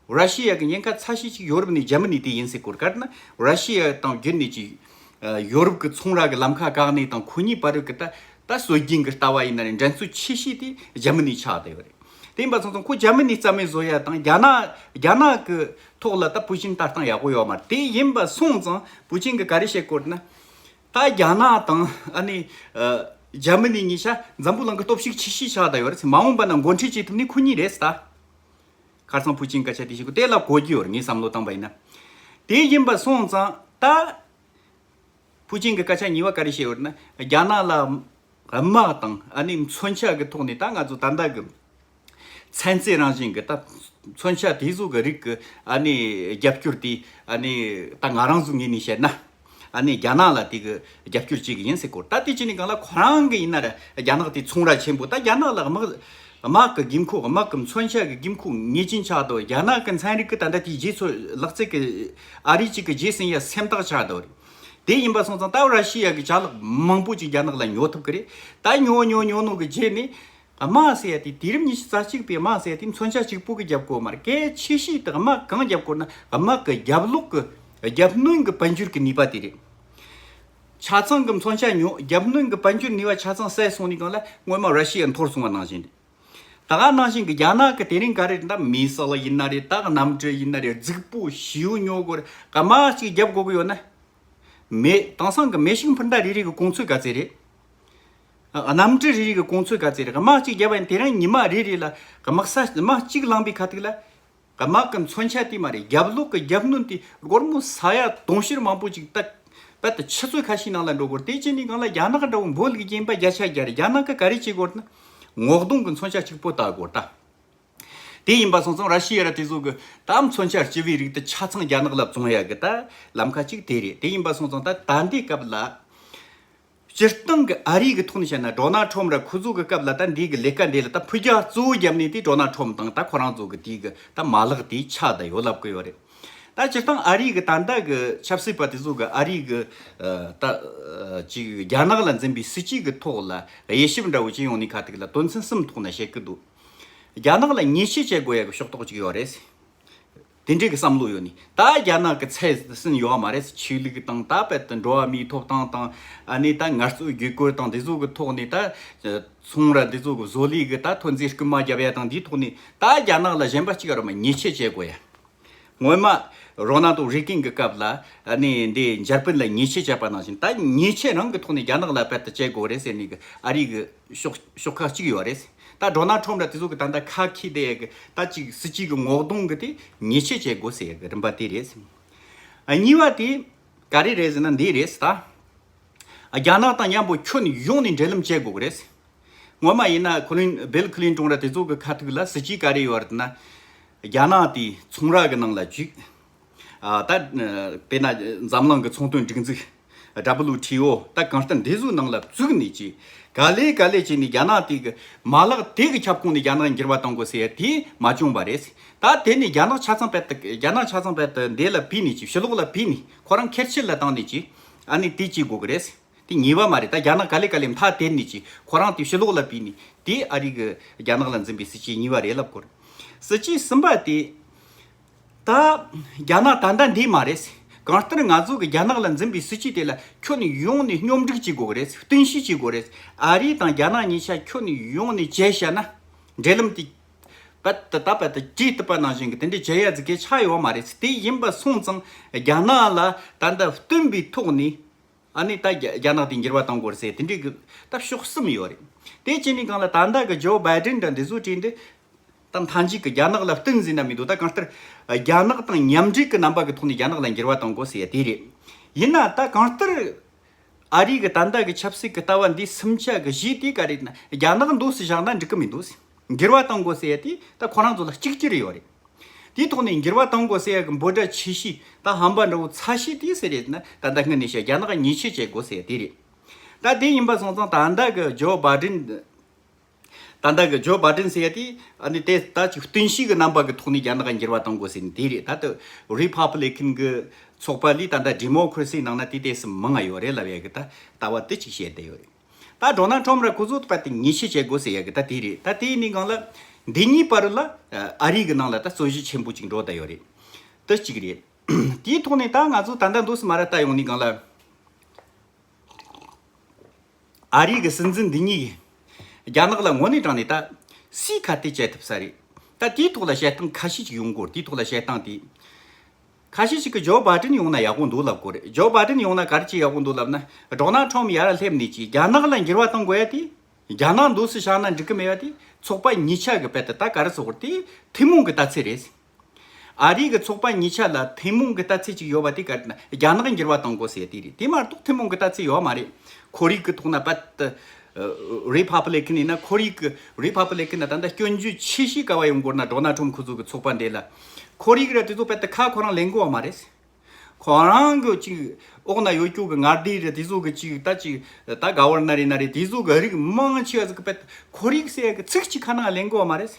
ར་ཤི་ཡ་གི་ཉེན་ཁ་ཚ་ཤོས་ཅིག་ཡོ་རོབ་ནས་རྒྱ་མི་ནས་དེ་ཡིན་ཟེར་གོ་ག་རེ་ན། ར་ཤི་ཡ་དང་བརྒྱུད་ནས་ཀྱི་ཡོ་རོབ་ཀྱི་ཚོང་ར་གི་ལམ་ཁ་བཀག་ནས་དང་ཁོ་གཉིས་བར་གི་ད་ད་སྲོལ་རྒྱུན་གྱི་ལྟ་བ་ཡིན་ན་རེད། འགྲན་རྩོད་ཆེ་ཤོས་དེ་རྒྱ་མི་ནས་ཆགས་བསྡད་ཡོད་རེད། དེ་ཡིན་པ་སོང་ཙང་ཁོ་རྒྱ་མི་ནས་རྩ་མེད་བཟོ་ཡ་དང་རྒྱ་ནག་རྒྱ་ནག་གི་ཐོག་ལ་ད་པུ་ཅིན་ལྟ་སྟངས་ཡག་པོ་ཡོད་མ་རེད། དེ་ཡིན་པ་སོང་ཙང་པུ་ཅིན་གྱི་ག་རེ་བཤད་གོ་ན། ད་རྒྱ་ནག་དང་ཨ་ནི་རྒྱ་མི་ནས་གཉིས་ཆ་འཛམ་བུ་གླིང་གི་སྟོབས་ཤུགས་ཆེ་ཤོས་ཆགས་བསྡད་ཡོད་རེད། མ་འོངས་པ་ན་འགོ་ཁྲིད་བྱེད་ཐུབ་ནི་ཁོ་གཉིས་རེད་ད། ཁ་སང་ཕུ་ཅིན་སྐད་ཆ་དེ་ཞིག་གོ་དེ་ལ་གོ་རྒྱུ་ཡོད་རེད། ངས་བསམ་བློ་བཏང་པ་ཡིན་ན། དེ་ཡིན་པ་སོང་ཙང་ད་ ཕུའུ་ཅིན་གྱི་སྐད་ཆ་གཉིས་པ་ག་རེ་བཤད་ཡོད་ན། རྒྱ་ནག་ལ་དམག་དང་ཨ་ནི་མཚོན་ཆ་གི་ཐོག་ནས་ད་ང་ཚོ་ད་ལྟ་གི་ཚན་རྩལ་རང་བཞིན་གྱི་ད་མཚོན་ཆ་དེ་ཚོ་གི་རིགས་ཀྱི་ཨ་ནི་རྒྱབ་སྐྱོར་དེ་ཨ་ནི་ད་ང་རང་ཚོའི་ངོས་ནས་བཤད་ན། ཨ་ནི་རྒྱ་ནག་ལ་དེ་གི་རྒྱབ་སྐྱོར་བྱེད་གི་ཡིན་ཟེར་གོ། ད་དེ་བྱས་ནས་གང་ལ་ཁོ་རང་གི་ཡིན་ན་ར་རྒྱ་ནག་དེ་ཚོང་ར་ཆེན་པོ། ད་རྒྱ་ནག་ལ་དམག་དམག་གི་དགོས་མཁོ། དམག་གི་མཚོན་ཆ་གི་དགོས་མཁོ་ངེས་ཅན་ཆགས་འདུག། རྒྱ་ནག་གི་ཚན་རིག་གི་ད་ལྟ་དེའི་རྗེས་སུ་ལག་རྩལ་གི་ཨ་རི་གཅིག་གི་རྗེས་ཟིན་ཡ་སེམས་ཐག་ཆགས་འདུག། དེ་ཡིན་པ་སོང་ཙང་ད་ར་ཤི་ཡ་གི་ཅ་ལག་མང་པོ་ཅིག་རྒྱ་ནག་ལ་ཉོ་ཐུབ་གི་རེད། ད་ཉོ་ཉོ་ཉོ་ནོ་གི་རྗེས་ནས་དམག་ཟེར་ཡ་དེ་དུས་རབས་ཉི་ཤུ་རྩ་གཅིག་པའི་དམག་ཟེར་ཡ་དེ་མཚོན་ཆ་གཅིག་པོ་གི་རྒྱབ་དགོས་མ་རེད། གལ་ཆེ་ཤོས་དེ་དམག་གང་རྒྱབ་དགོས་ན་དམག་གི་རྒྱབ་ལོགས་གི་རྒྱབ་གནོན་གི་དཔལ་འབྱོར་གི་ནུས་པ་དེ་རེད། ཆ་ཚང་གི་མཚོན་ཆ་ཉོ། རྒྱབ་གནོན་གི་དཔལ་འབྱོར་ནུས་པ་ཆ་ཚང་ཟད་སོང་ནས་གང་ལ་སྔོན་མ་ར་ཤི་ཡ་འཐོར་སོང་བ་ནང་བཞིན་རེད། ད་ག་ནང་བཞིན་གྱི་རྒྱ་ནག་གི་དེ་རིང་ག་རེ་ད་མི་སེལ་ཡིན་ན་རེད། ད་གནམ་གྲུ་ཡིན་ན་རེད། རྫིག་པོ་ཞེ་པོ་ཉོ་དགོས་རེད། ག་མ་གཅིག་རྒྱབ་དགོས་གི་ཡོད་ན། མེ་དེང་སང་གི་མེ་ཤིང་འཕུར་མདའ་རེ་རེ་གི་གོང་ཚད་ག་ཚད་རེད། ཨ། གནམ་གྲུ་རེ་རེ་གི་གོང་ཚད་ག་ཚད་རེད། ག་མ་གཅིག་རྒྱབ་པ་ཡིན། དེ་རིང་ཉི་མ་རེ་རེ་ལ་ག་དམག་ས་དམག་གཅིག་ལངས་པའི་ཁ་ཐུག་ལ། དམག་གི་མཚོན་ཆ་དེ་མ་རེད། རྒྱབ་ལོགས་ཀྱི་རྒྱབ་གནོན་དེ་སྒོར་མོ་ས་ཡ་དུང་ཕྱུར་མང་པོ་ཅིག་ད་རྦད་དེ་ཆུ་ཚོད་ཁ་ཤས་ནང་ལ་འགྲོ་དགོས་རེད། དེ་བྱས་ནས་གང་ལ་རྒྱ་ནག་འདྲ་བོ་འབོད་ཀྱི་རྐྱེན་པ་བརྒྱ་ཆ་བརྒྱ་རེད། རྒྱ་ནག་གི་ག་རེ་བྱེད་དགོས་རེད་ན། ངོ་གདོང་གི་མཚོན་ཆ་གཅིག་པོ་ལྟ་དགོས་རེད་ད། དེ་ཡིན་པ་སོང་ཙང་ར་ཤི་ཡ་ར་དེ་ཚོ་གི་ད་མཚོན་ཆ་ལྕི་བའི་རིགས་དེ་ཆ་ཚང་རྒྱ་ནག་ལ་བཙོང་ཡ་གི་ད་ལམ་ཁ་གཅིག་དེ་རེད། དེ་ཡིན་པ་སོང་ཙང་ད་ད་འདི་སྐབས་ལ། སྤྱིར་བཏང་གི་ཨ་རི་གི་ཐོག་ནས་བཤད་ན་ཌོ་ནལ་ཊམ་ར་ཁོ་ཚོ་གི་སྐབས་ལ་ད་འདི་གི་ལས་ཀ་འདི་ལ་ད་ཕུད་རྒྱག་གཙོ་བོ་བརྒྱབ་ནས་དེ་ཌོ་ནལ་ཊམ་དང་ད་ཁོ་རང་ཚོ་གི་དེ་གི་ད་མ་ལག་དེ་ཆགས་བསྡད་ཡོད་ལབ་གི་ཡོད་རེད། ད་སྤྱིར་བཏང་ཨ་རི་གི་ད་ལྟ་གི་ཆབ་སྲིད་པ་དེ་ཚོ་གི་ཨ་རི་གི་ཨ་ད་ཨ་ཅིག་རྒྱ་ནག་ལ་འཛིན་པའི་སྲིད་ཇུས་གི་ཐོག་ལ་དབྱེ་ཞིབ་འདྲ་བོ་ཅིག་ཡོང་ནས་ཁ་ཐུག་ལ་དོན་ཚན་གསུམ་ཐོག་ན་བཤད་གི་འདུག། རྒྱ་ནག་ལ་ཉེས་ཆད་བཅད་དགོས་ཡ་གི་ཕྱོགས་གཏོགས་ཅིག་ཡོད་རེད། དེ་འདྲའི་གི་བསམ་བློ་ཡོད་ནི་ད་རྒྱ་ནག་གི་ཚད་ཟིན་ཡོད་མ་རེད། ཆོས་ལུགས་དང་ད་དཔེ་དེ་འགྲོ་བ་མིའི་ཐོབ་ཐང་དང་། ཨ་ནི་ད་ངལ་རྩོལ་བརྒྱུད་སྐུལ་དང་དེ་ཚོ་གི་ཐོག་ནས་ད་ཚོང་ར་དེ་ཚོ་གི་བཟོ་ལས་གི་ད་ཐོན་རྫས་རྐུན་མ་རྒྱབ་ཡ་དང་དེའི་ཐོག་ནས་ད་རྒྱ་ནག་ལ་གཞན་པ་གཅིག་ར་མ་ཉེས་ཆད་བཅད་དགོས་ཡ། སྔོན་མ་རོ་ནལ་ཌོ་རེ་གན་གི་སྐབས་ལ་ཨ་ནི་འདི་འཇར་པན་ལ་ཉེས་ཆད་བཅད་པ་ནང་བཞིན་ད་ཉེས་ཆད་རང་གི་ཐོག་ནས་རྒྱ་ནག་ལ་དཔེ་དེ་བཅད་དགོས་རེད་ཟེར་ནི་གི་ཨ་རི་གི་ཤོག་ཤོག་ཁག་གཅིག་ཡོད་རེད། ད་ཌོ་ནལ་ཊམ་ར་དེ་ཚོ་གི་ད་ལྟ་ཁ་ཁྱེར་བསྡད་ཡ་གི་ད་ཅིག་སྲིད་ཇུས་གི་ངོ་གདོང་གི་དེ་ཉེས་ཆད་བཅད་དགོས་ཟེར་ཡ་གི་རིམ་པ་དེ་རེད། ཨ། གཉིས་པ་དེ་ག་རེ་རེད་ཟེར་ན་འདི་རེད། ད་རྒྱ་ནག་དང་མཉམ་པོ་ཁྱོན་ཡོངས་ནས་འབྲེལ་ལམ་བཅད་དགོས་གི་རེད། སྔོན་མ་ཡིན་ན་ཁོ་ལིན་བིལ་ཁི་ལིན་ཊོན་ར་དེ་ཚོ་གི་ཁ་ཐུག་ལ་སྲིད་ཇུས་ག་རེ་ཡོད་རེད་ན། རྒྱ་ནག་དེ་ཚོང་ར་གི་ནང་ལ་བཅུག། ཨ། ད་དཔེར་ན་འཛམ་གླིང་གི་ཚོང་དོན་སྒྲིག་འཛུགས་ཌབ་ལུ་ཊི་ཨོ་ད་གང་ལྟར་འདི་ཚོའི་ནང་ལ་བཙུགས་ནས་ཀྱི་ག་ལེ་ག་ལེ་བྱས་ནས་རྒྱ་ནག་དེ་གི་མ་ལག་དེ་གི་ཁྱབ་ཁོངས་ནས་རྒྱ་ནག་འགྱུར་བ་གཏོང་དགོས་ཟེར་ཡ་དེ་མ་བྱུང་བ་རེད། ད་དེ་ནས་རྒྱ་ནག་ཆ་ཚང་དཔེ་དེ་རྒྱ་ནག་ཆ་ཚང་དཔེ་དེ་འདི་ལ་བུད་ནས་ཀྱི་ཕྱི་ལོགས་ལ་བུད་ནས་ཁོ་རང་ཁེར་ཆད་ལ་བཏང་ནས་ཀྱི་ཨ་ནི་དེ་བྱེད་དགོས་གི་རེད། དེ་གཉིས་པ་མ་རེད། ད་རྒྱ་ནག་ག་ལེ་ག་ལེ་མཐའ་དེད་ནས་ཀྱི་ཁོ་རང་དེ་ཕྱི་ལོགས་ལ་བུད་ནས་དེ་ཨ་རི་གི་རྒྱ་ནག་ལ་འཛིན་པའི་སྲིད་ཇུས་གཉིས་པ་རེད་ལབ་དགོས་རེད། སྲིད་ཇུས་གསུམ་པ་དེ། ད་རྒྱ་ནག་ད་ལྟ་འདི་མ་རེད། གང་ལྟར་ང་ཚོ་གི་རྒྱ་ནག་ལ་འཛིན་པའི་སྲིད་ཇུས་དེ་ལ་ཁྱོན་ཡོངས་ནས་སྙོམས་སྒྲིག་བྱེད་དགོས་རེད། བསྟུན་ཞིབ་བྱེད་དགོས་རེད། ཨ་རི་དང་རྒྱ་ནག་གཉིས་ཆ་ཁྱོན་ཡོངས་ནས་བྱས་བཞག་ན་འབྲེལ་ལམ་དེ་པད་ད་པད་ད་ཇི་ལྟ་བ་ནང་བཞིན་གི་དེ་འདྲའི་བྱེད་ཡ་ཟིག་གི་ཆགས་ཡོད་མ་རེད། དེ་ཡིན་པ་སོང་ཙང་རྒྱ་ནག་ལ་ད་ལྟ་བསྟུན་པའི་ཐོག་ནས། ཨ་ནི་ད་རྒྱ་རྒྱ་ནག་དེ་འགྱུར་བ་གཏོང་དགོས་ཟེར་དེ་འདྲའི་གི་ད་ཕྱོགས་གསུམ་ཡོད་རེད། དེ་བྱས་ནས་གང་ལ་ད་ལྟ་གི་ཇོ་བྷའི་ཌེན་དང་འདི་ཚོ་བྲིས་འདི། ད་མཐའ་མཇུག་གི་རྒྱ་ནག་ལ་བསྟུན་ཟིན་ན་མི་འདུག། ད་གང་ལྟར་རྒྱ་ནག་དང་མཉམ་འབྲེལ་གི་རྣམ་པ་གི་ཐོག་ནས་རྒྱ་ནག་ལ་འགྱུར་བ་གཏོང་དགོས་ཟེར་ཡ་དེ་རེད། ཡིན་ན་ད་གང་ལྟར་ཨ་རི་གི་ད་ལྟ་གི་ཆབ་སྲིད་གི་ལྟ་བ་འདི་གསུམ་ཆ་གི་གཞི་དེ་ག་རེད་ན་རྒྱ་ནག་འདུག་སེ་བཞག་ན་འགྲིག་གི་མི་འདུག། འགྱུར་བ་གཏོང་དགོས་ཟེར་ཡ་དེ་ད་ཁོ་རང་ཚོ་ལ་གཅིག་གྱུར་ཡོད་རེད། དེའི་ཐོག་ནས་འགྱུར་བ་གཏོང་དགོས་ཟེར་ཡ་གི་འབོད་སྒྲ་ཆེ་ཤོས་ད་ཧམ་པ་འདྲ་བོ་ཚ་ཤོས་དེ་ཟེར་རེད་ན་ད་ལྟ་སྔོན་ནས་བཤད་རྒྱ་ནག་གི་ཉེས་ཆད་བཅད་དགོས་ཟེར་ཡ་དེ་རེད། ད་དེ་ཡིན་པ་སོང་ཙང་ད་ལྟ་གི་ཇོ་བྷའི་ཌེན། ད་ལྟ་གི་ཇོ་བྷའི་ཌེན་ཟེར་ཡ་དེ་ཨ་ནི་དེ་ད་ཅིག་བསྟུན་ཤུགས་ཀྱི་རྣམ་པ་གི་ཐོག་ནས་རྒྱ་ནག་གི་འགྱུར་བ་གཏོང་དགོས་ཟེར་ནི་དེ་རེད། ད་ལྟ་རི་ཕབ་ལི་ཀན་གི་ཚོགས་པ་ལས་ད་ལྟ་ཌི་མོ་ཀ་རེ་སི་ནང་ན་དེ་དེ་སུ་མང་ང་ཡོད་རེད་ལབ་ཡ་གི་ད་ལྟ་བ་དེ་ཅིག་བཤད་བསྡད་ཡོད་རེད། ད་ཌོ་ནལ་ཊམ་ར་ཁོ་ཚོ་ད་དེ་ཉེས་ཆད་བཅད་དགོས་ཟེར་ཡ་གི་ད་དེ་རེད། ད་དེ་ནི་གང་ལ་འདི་གཉིས་བར་ལ་ཨ་རི་གི་ནང་ལ་ད་རྩོད་གཞི་ཆེན་པོ་ཅིག་འགྲོ་བསྡད་ཡོད་རེད། དེ་གཅིག་རེད། དེའི་ཐོག་ནས་ད་ང་ཚོ་ད་ལྟ་འདུག་སེ་མ་ར་ལྟ་ཡོང་ནི་གང་ལ། ཨ་རི་གི་སྲིད་འཛིན་འདི་གཉིས་ཀྱིས་རྒྱ་ནག་ལ་དངོས་གནས་དྲང་ནས་ད་སུས་ཁ་གཏད་བཅག་ཐུབ་ས་རེད། ད་དེའི་ཐོག་ལ་བཤད་སྟངས་ཁ་ཤས་ཅིག་ཡོང་གོ། དེའི་ཐོག་ལ་བཤད་སྟངས་དེ། ཁ་ཤས་ཤིག་གིས་ཇོ་བྷའི་ཌེན་ཡོང་ན་ཡག་པོ་འདུག་ལབ་གོ་རེད། ཇོ་བྷའི་ཌེན་ཡོང་ན་ག་རེ་ཅིག་ཡག་པོ་འདུག་ལབ་ན། ཌོ་ནལ་ཊམ་ཡར་སླེབས་ནས་ཅིག་རྒྱ་ནག་ལ་འགྱུར་བ་གཏོང་དགོས་ཡ་དེ། རྒྱ་ནག་འདུག་སེ་བཞག་ན་འགྲིག་གི་མེད་པ་དེ་ཚོགས་པ་གཉིས་ཆ་གི་དཔེ་དེ་ད་ག་རེ་ཟེར་དགོས་རེད། དེ་ཐུན་མོང་གི་ལྟ་ཚུལ་རེད། ཨ་རི་གི་ཚོགས་པ་གཉིས་ཆ་ལ་ཐུན་མོང་གི་ལྟ་ཚུལ་ཅིག་ཡོད་པ་དེ་ག་རེ་ན་རྒྱ་ནག་འགྱུར་བ་གཏོང་དགོས་ཟེར་དེ་རེད། དེ་མ་གཏོགས་ཐུན་མོང་གི་ལྟ་ཚུལ་ཡོད་མ་རེད། ཁོར་ཡུག་གི་ཐོག་ན་པད་རི་ཕབ་ལི་ཀན་ཡིན་ན། ཁོར་ཡུག་གི་རི་ཕབ་ལི་ཀན་ན་ད་ལྟ་སྐྱོན་བརྗོད་ཆེ་ཤོས་ག་བ་ཡོང་གོ་ན་ཌོ་ནལ་ཊམ་ཁོ་ཚོ་གི་ཚོགས་པ་འདི་ལ། ཁོར་ཡུག་ར་དེ་ཚོ་པད་ཁ་ཁོ་རང་ལེན་གོ་བ་མ་རེད། ཁོ་རང་གི་ཅིག་འོག་ན་ཡོད་རྒྱུ་གི་མངའ་སྡེ་རེད། དེ་ཚོ་གི་ཅིག་ད་ཅིག་ད་ག་བར་ན་རེད་ན་རེད། དེ་ཚོ་གི་རིགས་མང་ཆེ་བ་ཟིག་གི་པད་ཁོར་ཡུག་ཟེར་གི་ཚིག་གཅིག་ཁ་ནང་ལེན་གོ་བ་མ་རེད།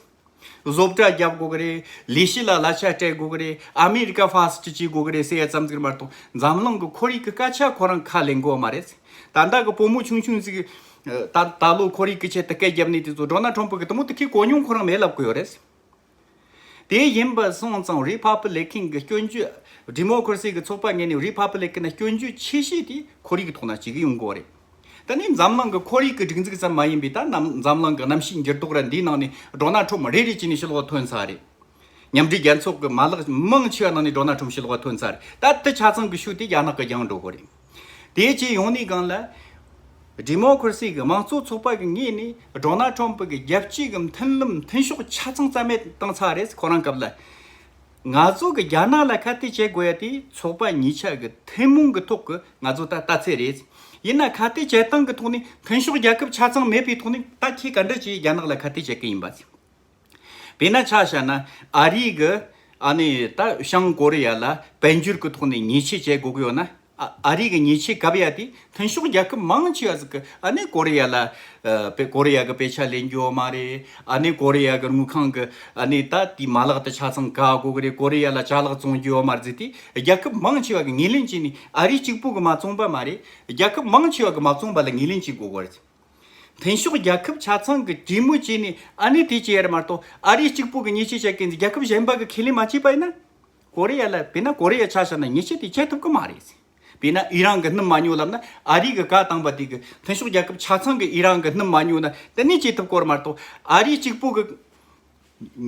བཟོ་གྲྭ་རྒྱབ་དགོས་གི་རེད། ལས་གཞི་ལ་གླ་ཆ་སྤྲད་དགོས་གི་རེད། ཨ་མེ་རི་ཀ་ཧྥ་སི་ཊི་བྱེད་དགོས་གི་རེད་ཟེར་ཡ་ཙམ་ཟིག་མ་གཏོགས་འཛམ་གླིང་གི་ཁོར་ཡུག་གི་སྐད་ཆ་ཁོ་རང་ཁ་ལེན་དགོས་མ་རེད། ད་ལྟ་གི་བུ་མོ་ཆུང་ཆུང་ཟིག་ད་ད་ལོ་ཁོར་ཡུག་གི་ཆེད་དུ་སྐད་བརྒྱབ་ནས་དེ་ཚོ་ཌོ་ནལ་ཊམ་གི་དེ་མོ་དེ་ཁས་གོ་མྱོང་ཁོ་རང་མེད་ལབ་གི་ཡོད་རེད། དེ་ཡིན་པ་སོང་ཙང་རི་ཕབ་ལི་ཀན་གི་སྐྱོན་བརྗོད། ཌི་མོ་ཀ་ར་སི་གི་ཚོགས་པ་ངོས་ནས་རི་ཕབ་ལི་ཀན་ན་སྐྱོན་བརྗོད་ཆེ་ཤོས་དེ་ཁོར་ཡུག་གི་ཐོག་ན་བྱེད་གི་ཡོང་གི་ཡོད་རེད། ད་ནི་འཛམ་གླིང་གི་ཁོར་ཡུག་གི་སྒྲིག་འཛུགས་ཙམ་མ་ཡིན་པའི་ད་ནམ་འཛམ་གླིང་གི་གནམ་གཤིས་འགྱུར་ལྡོག་ར་འདིའི་ནང་ནས་ཌོ་ནལ་ཊམ་རེ་རེ་བྱས་ནས་ཕྱི་ལོགས་ཐོན་ཚར་རེད། མཉམ་འབྲེལ་རྒྱལ་ཚོགས་ཀྱི་མ་ལག་མང་ཆེ་བ་ནང་ནས་ཌོ་ནལ་ཊམ་ཕྱི་ལོགས་ཐོན་ཚར་རེད། ད་དེ་ཆ་ཚང་གི་ཤུགས་དེ་རྒྱ་ནག་གི་རྒྱང་འགྲོ་གི་རེད། དེ་བྱས་ཡོང་ནས་སྒང་ལ། ཌི་མོ་ཀ་ར་སི་གི་དམངས་གཙོ་ཚོགས་པ་གི་ངོས་ནས་ཌོ་ནལ་ཊམ་གི་རྒྱལ་སྤྱི་གི་མཐུན་ལམ་མཐུན་ཕྱོགས་ཆ་ཚང་རྩ་མེད་བཏང་ཚར་རེད། ཁོ་རང་སྐབས་ལ། ང་ཚོ་གི་རྒྱ་ནག་ལ་ཁ་གཏད་བྱེད་དགོས་ཡ་དེ་ཚོགས་པ་གཉིས་ཆ་གི་ཐུན་མོང་གི་ཐོག་གི་ང་ཚོ་ད་ལྟ་ཚེ་རེད། ཡིན་ན་ཁ་གཏད་བྱེད་སྟངས་གི་ཐོག་ནས་མཐུན་ཕྱོགས་རྒྱལ་ཁབ་ཆ་ཚང་མེད་པའི་ཐོག་ནས་ད་ཁྱེད་ག་འདྲ་བྱས་རྒྱ་ནག་ལ་ཁ་གཏད་བྱེད་གི་ཡིན་པ། དཔེར་ན་ཆ་བཞག་ན་ཨ་རི་གི་ཨ་ནི་ད་བྱང་ཀོ་རི་ཡ་ལ་དཔལ་འབྱོར་གི་ཐོག་ནས་ཉེས་ཆད་བཅད་དགོས་གི་ཡོད་ན། ཨ་ཨ་རི་གི་ཉེས་ཆད་བཀབ་ཡ་དེ་མཐུན་ཕྱོགས་རྒྱལ་ཁབ་མང་ཆེ་བ་ཟིག་གི་ཨ་ནི་ཀོ་རི་ཡ་ལ་ཨ་དཔེ་ཀོ་རི་ཡ་གི་དཔེ་ཆ་ལེན་རྒྱུ་ཡོད་མ་རེད། ཨ་ནི་ཀོ་རི་ཡ་གི་དངུལ་ཁང་གི་ཨ་ནི་ད་དེའི་མ་ལག་དེ་ཆ་ཚང་ག་དགོས་གི་རེད། ཀོ་རི་ཡ་ལ་ཅ་ལག་བཙོང་རྒྱུ་ཡོད་མ་རེད་ཟེར་དེ་རྒྱལ་ཁབ་མང་ཆེ་བ་གི་ངོས་ལེན་བྱས་ནས། ཨ་རི་གཅིག་པུ་གི་མ་བཙོང་པ་མ་རེད། རྒྱལ་ཁབ་མང་ཆེ་བ་གི་མ་བཙོང་པ་ལ་ངོས་ལེན་བྱེད་དགོས་གི་རེད། མཐུན་ཕྱོགས་རྒྱལ་ཁབ་ཆ་ཚང་གི་གྲོས་མོལ་བྱས་ནས་ཨ་ནི་དེ་བྱས་ཡ་རེད་མ་གཏོགས། ཨ་རི་གཅིག་པུ་གི་ཉེས་ཆད་བཅད་མཁན་ཚོ་རྒྱལ་ཁབ་གཞན་པ་གི་ཁས་ལེན་མ་བྱས་པ་ཡིན་ན། ཀོ་རི་ཡ་ལ་དཔེར་ན་ཀོ་རི་ཡ་ཆ་བཞག་ན་ཉེས་ཆད་དེ་བཅད་ཐུབ་གི་མ་རེད། དཔེར་ན་ཨི་རན་གི་སྣུམ་མ་ཉོ་ལབ་ན། ཨ་རི་གི་བཀའ་བཏང་པ་དེ་གི་མཐུན་ཕྱོགས་རྒྱལ་ཁབ་ཆ་ཚང་གི་ཨི་རན་གི་སྣུམ་མ་ཉོ་ན་དེ་ནས་བྱེད་ཐུབ་གི་རེད་མ་གཏོགས། ཨ་རི་གཅིག་པུ་གི་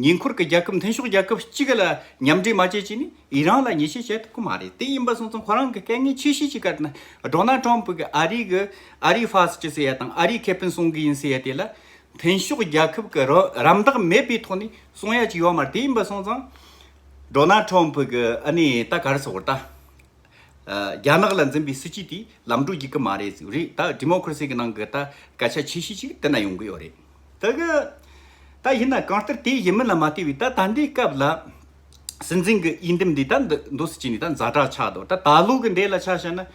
ཉེ་འཁོར་གྱི་རྒྱལ་ཁབ་མཐུན་ཕྱོགས་རྒྱལ་ཁབ་གཅིག་ལ་མཉམ་འབྲེལ་མ་བྱས་བྱས་ནས་ཨི་རན་ལ་ཉེས་ཆད་བཅད་ཐུབ་ཀྱི་མ་རེད། དེ་ཡིན་པ་སོང་ཙང་ཁོ་རང་གི་དཀའ་ངལ་ཆེ་ཤོས་ཅིག་ག་རེ་ན། ཌོ་ནལ་ཊམ་ཕུ་གི་ཨ་རི་གི་ཨ་རི་ཧྥ་སི་ཊི་ཟེར་ཡ་དང་ཨ་རི་ཁེ་ཕན་སྲུང་གི་ཡིན་ཟེར་ཡ་དེ་ལ་མཐུན་ཕྱོགས་རྒྱལ་ཁབ་ཀྱི་ར་རམ་འདེགས་མེད་པའི་ཐོག་ནས་གསུང་ཡ་ཅིག་ཡོད་མ་རེད། དེ་ཡིན་པ་སོང་ཙང་ཌོ་ནལ་ཊམ་ཕུ་གི་ཨ་ནི་ད་ག་རེ་ཟེར་དགོས་རེད་ད། ཨ་རྒྱ་ནག་ལ་འཛིན་པའི་སྲིད་ཇུས་དེ་ལམ་འགྲོ་རྒྱུག་གི་མ་རེད་ཟེར་རེད། ད་ཌི་མོ་ཀ་ར་སི་གི་ནང་གི་ད་སྐད་ཆ་ཆེ་ཤོས་ཅིག་དེ་ན་ཡོང་གི་ཡོད་རེད། ད་གི་ད་ཡིན་ན་གང་ལྟར་དེ་ཡིན་མིན་ལ་མ་ལྟོས་པའི་ད་ད་ལྟའི་སྐབས་ལ་སྲིད་འཛིན་གི་འོས་འདེམས་འདི་ད་འདི་འདུག་སེ་བྱས་ནས་ད་ཛ་དྲག་ཆགས་འདུག་ད་ད་ལོ་གི་འདི་ལ་ཆ་བཞག་ན་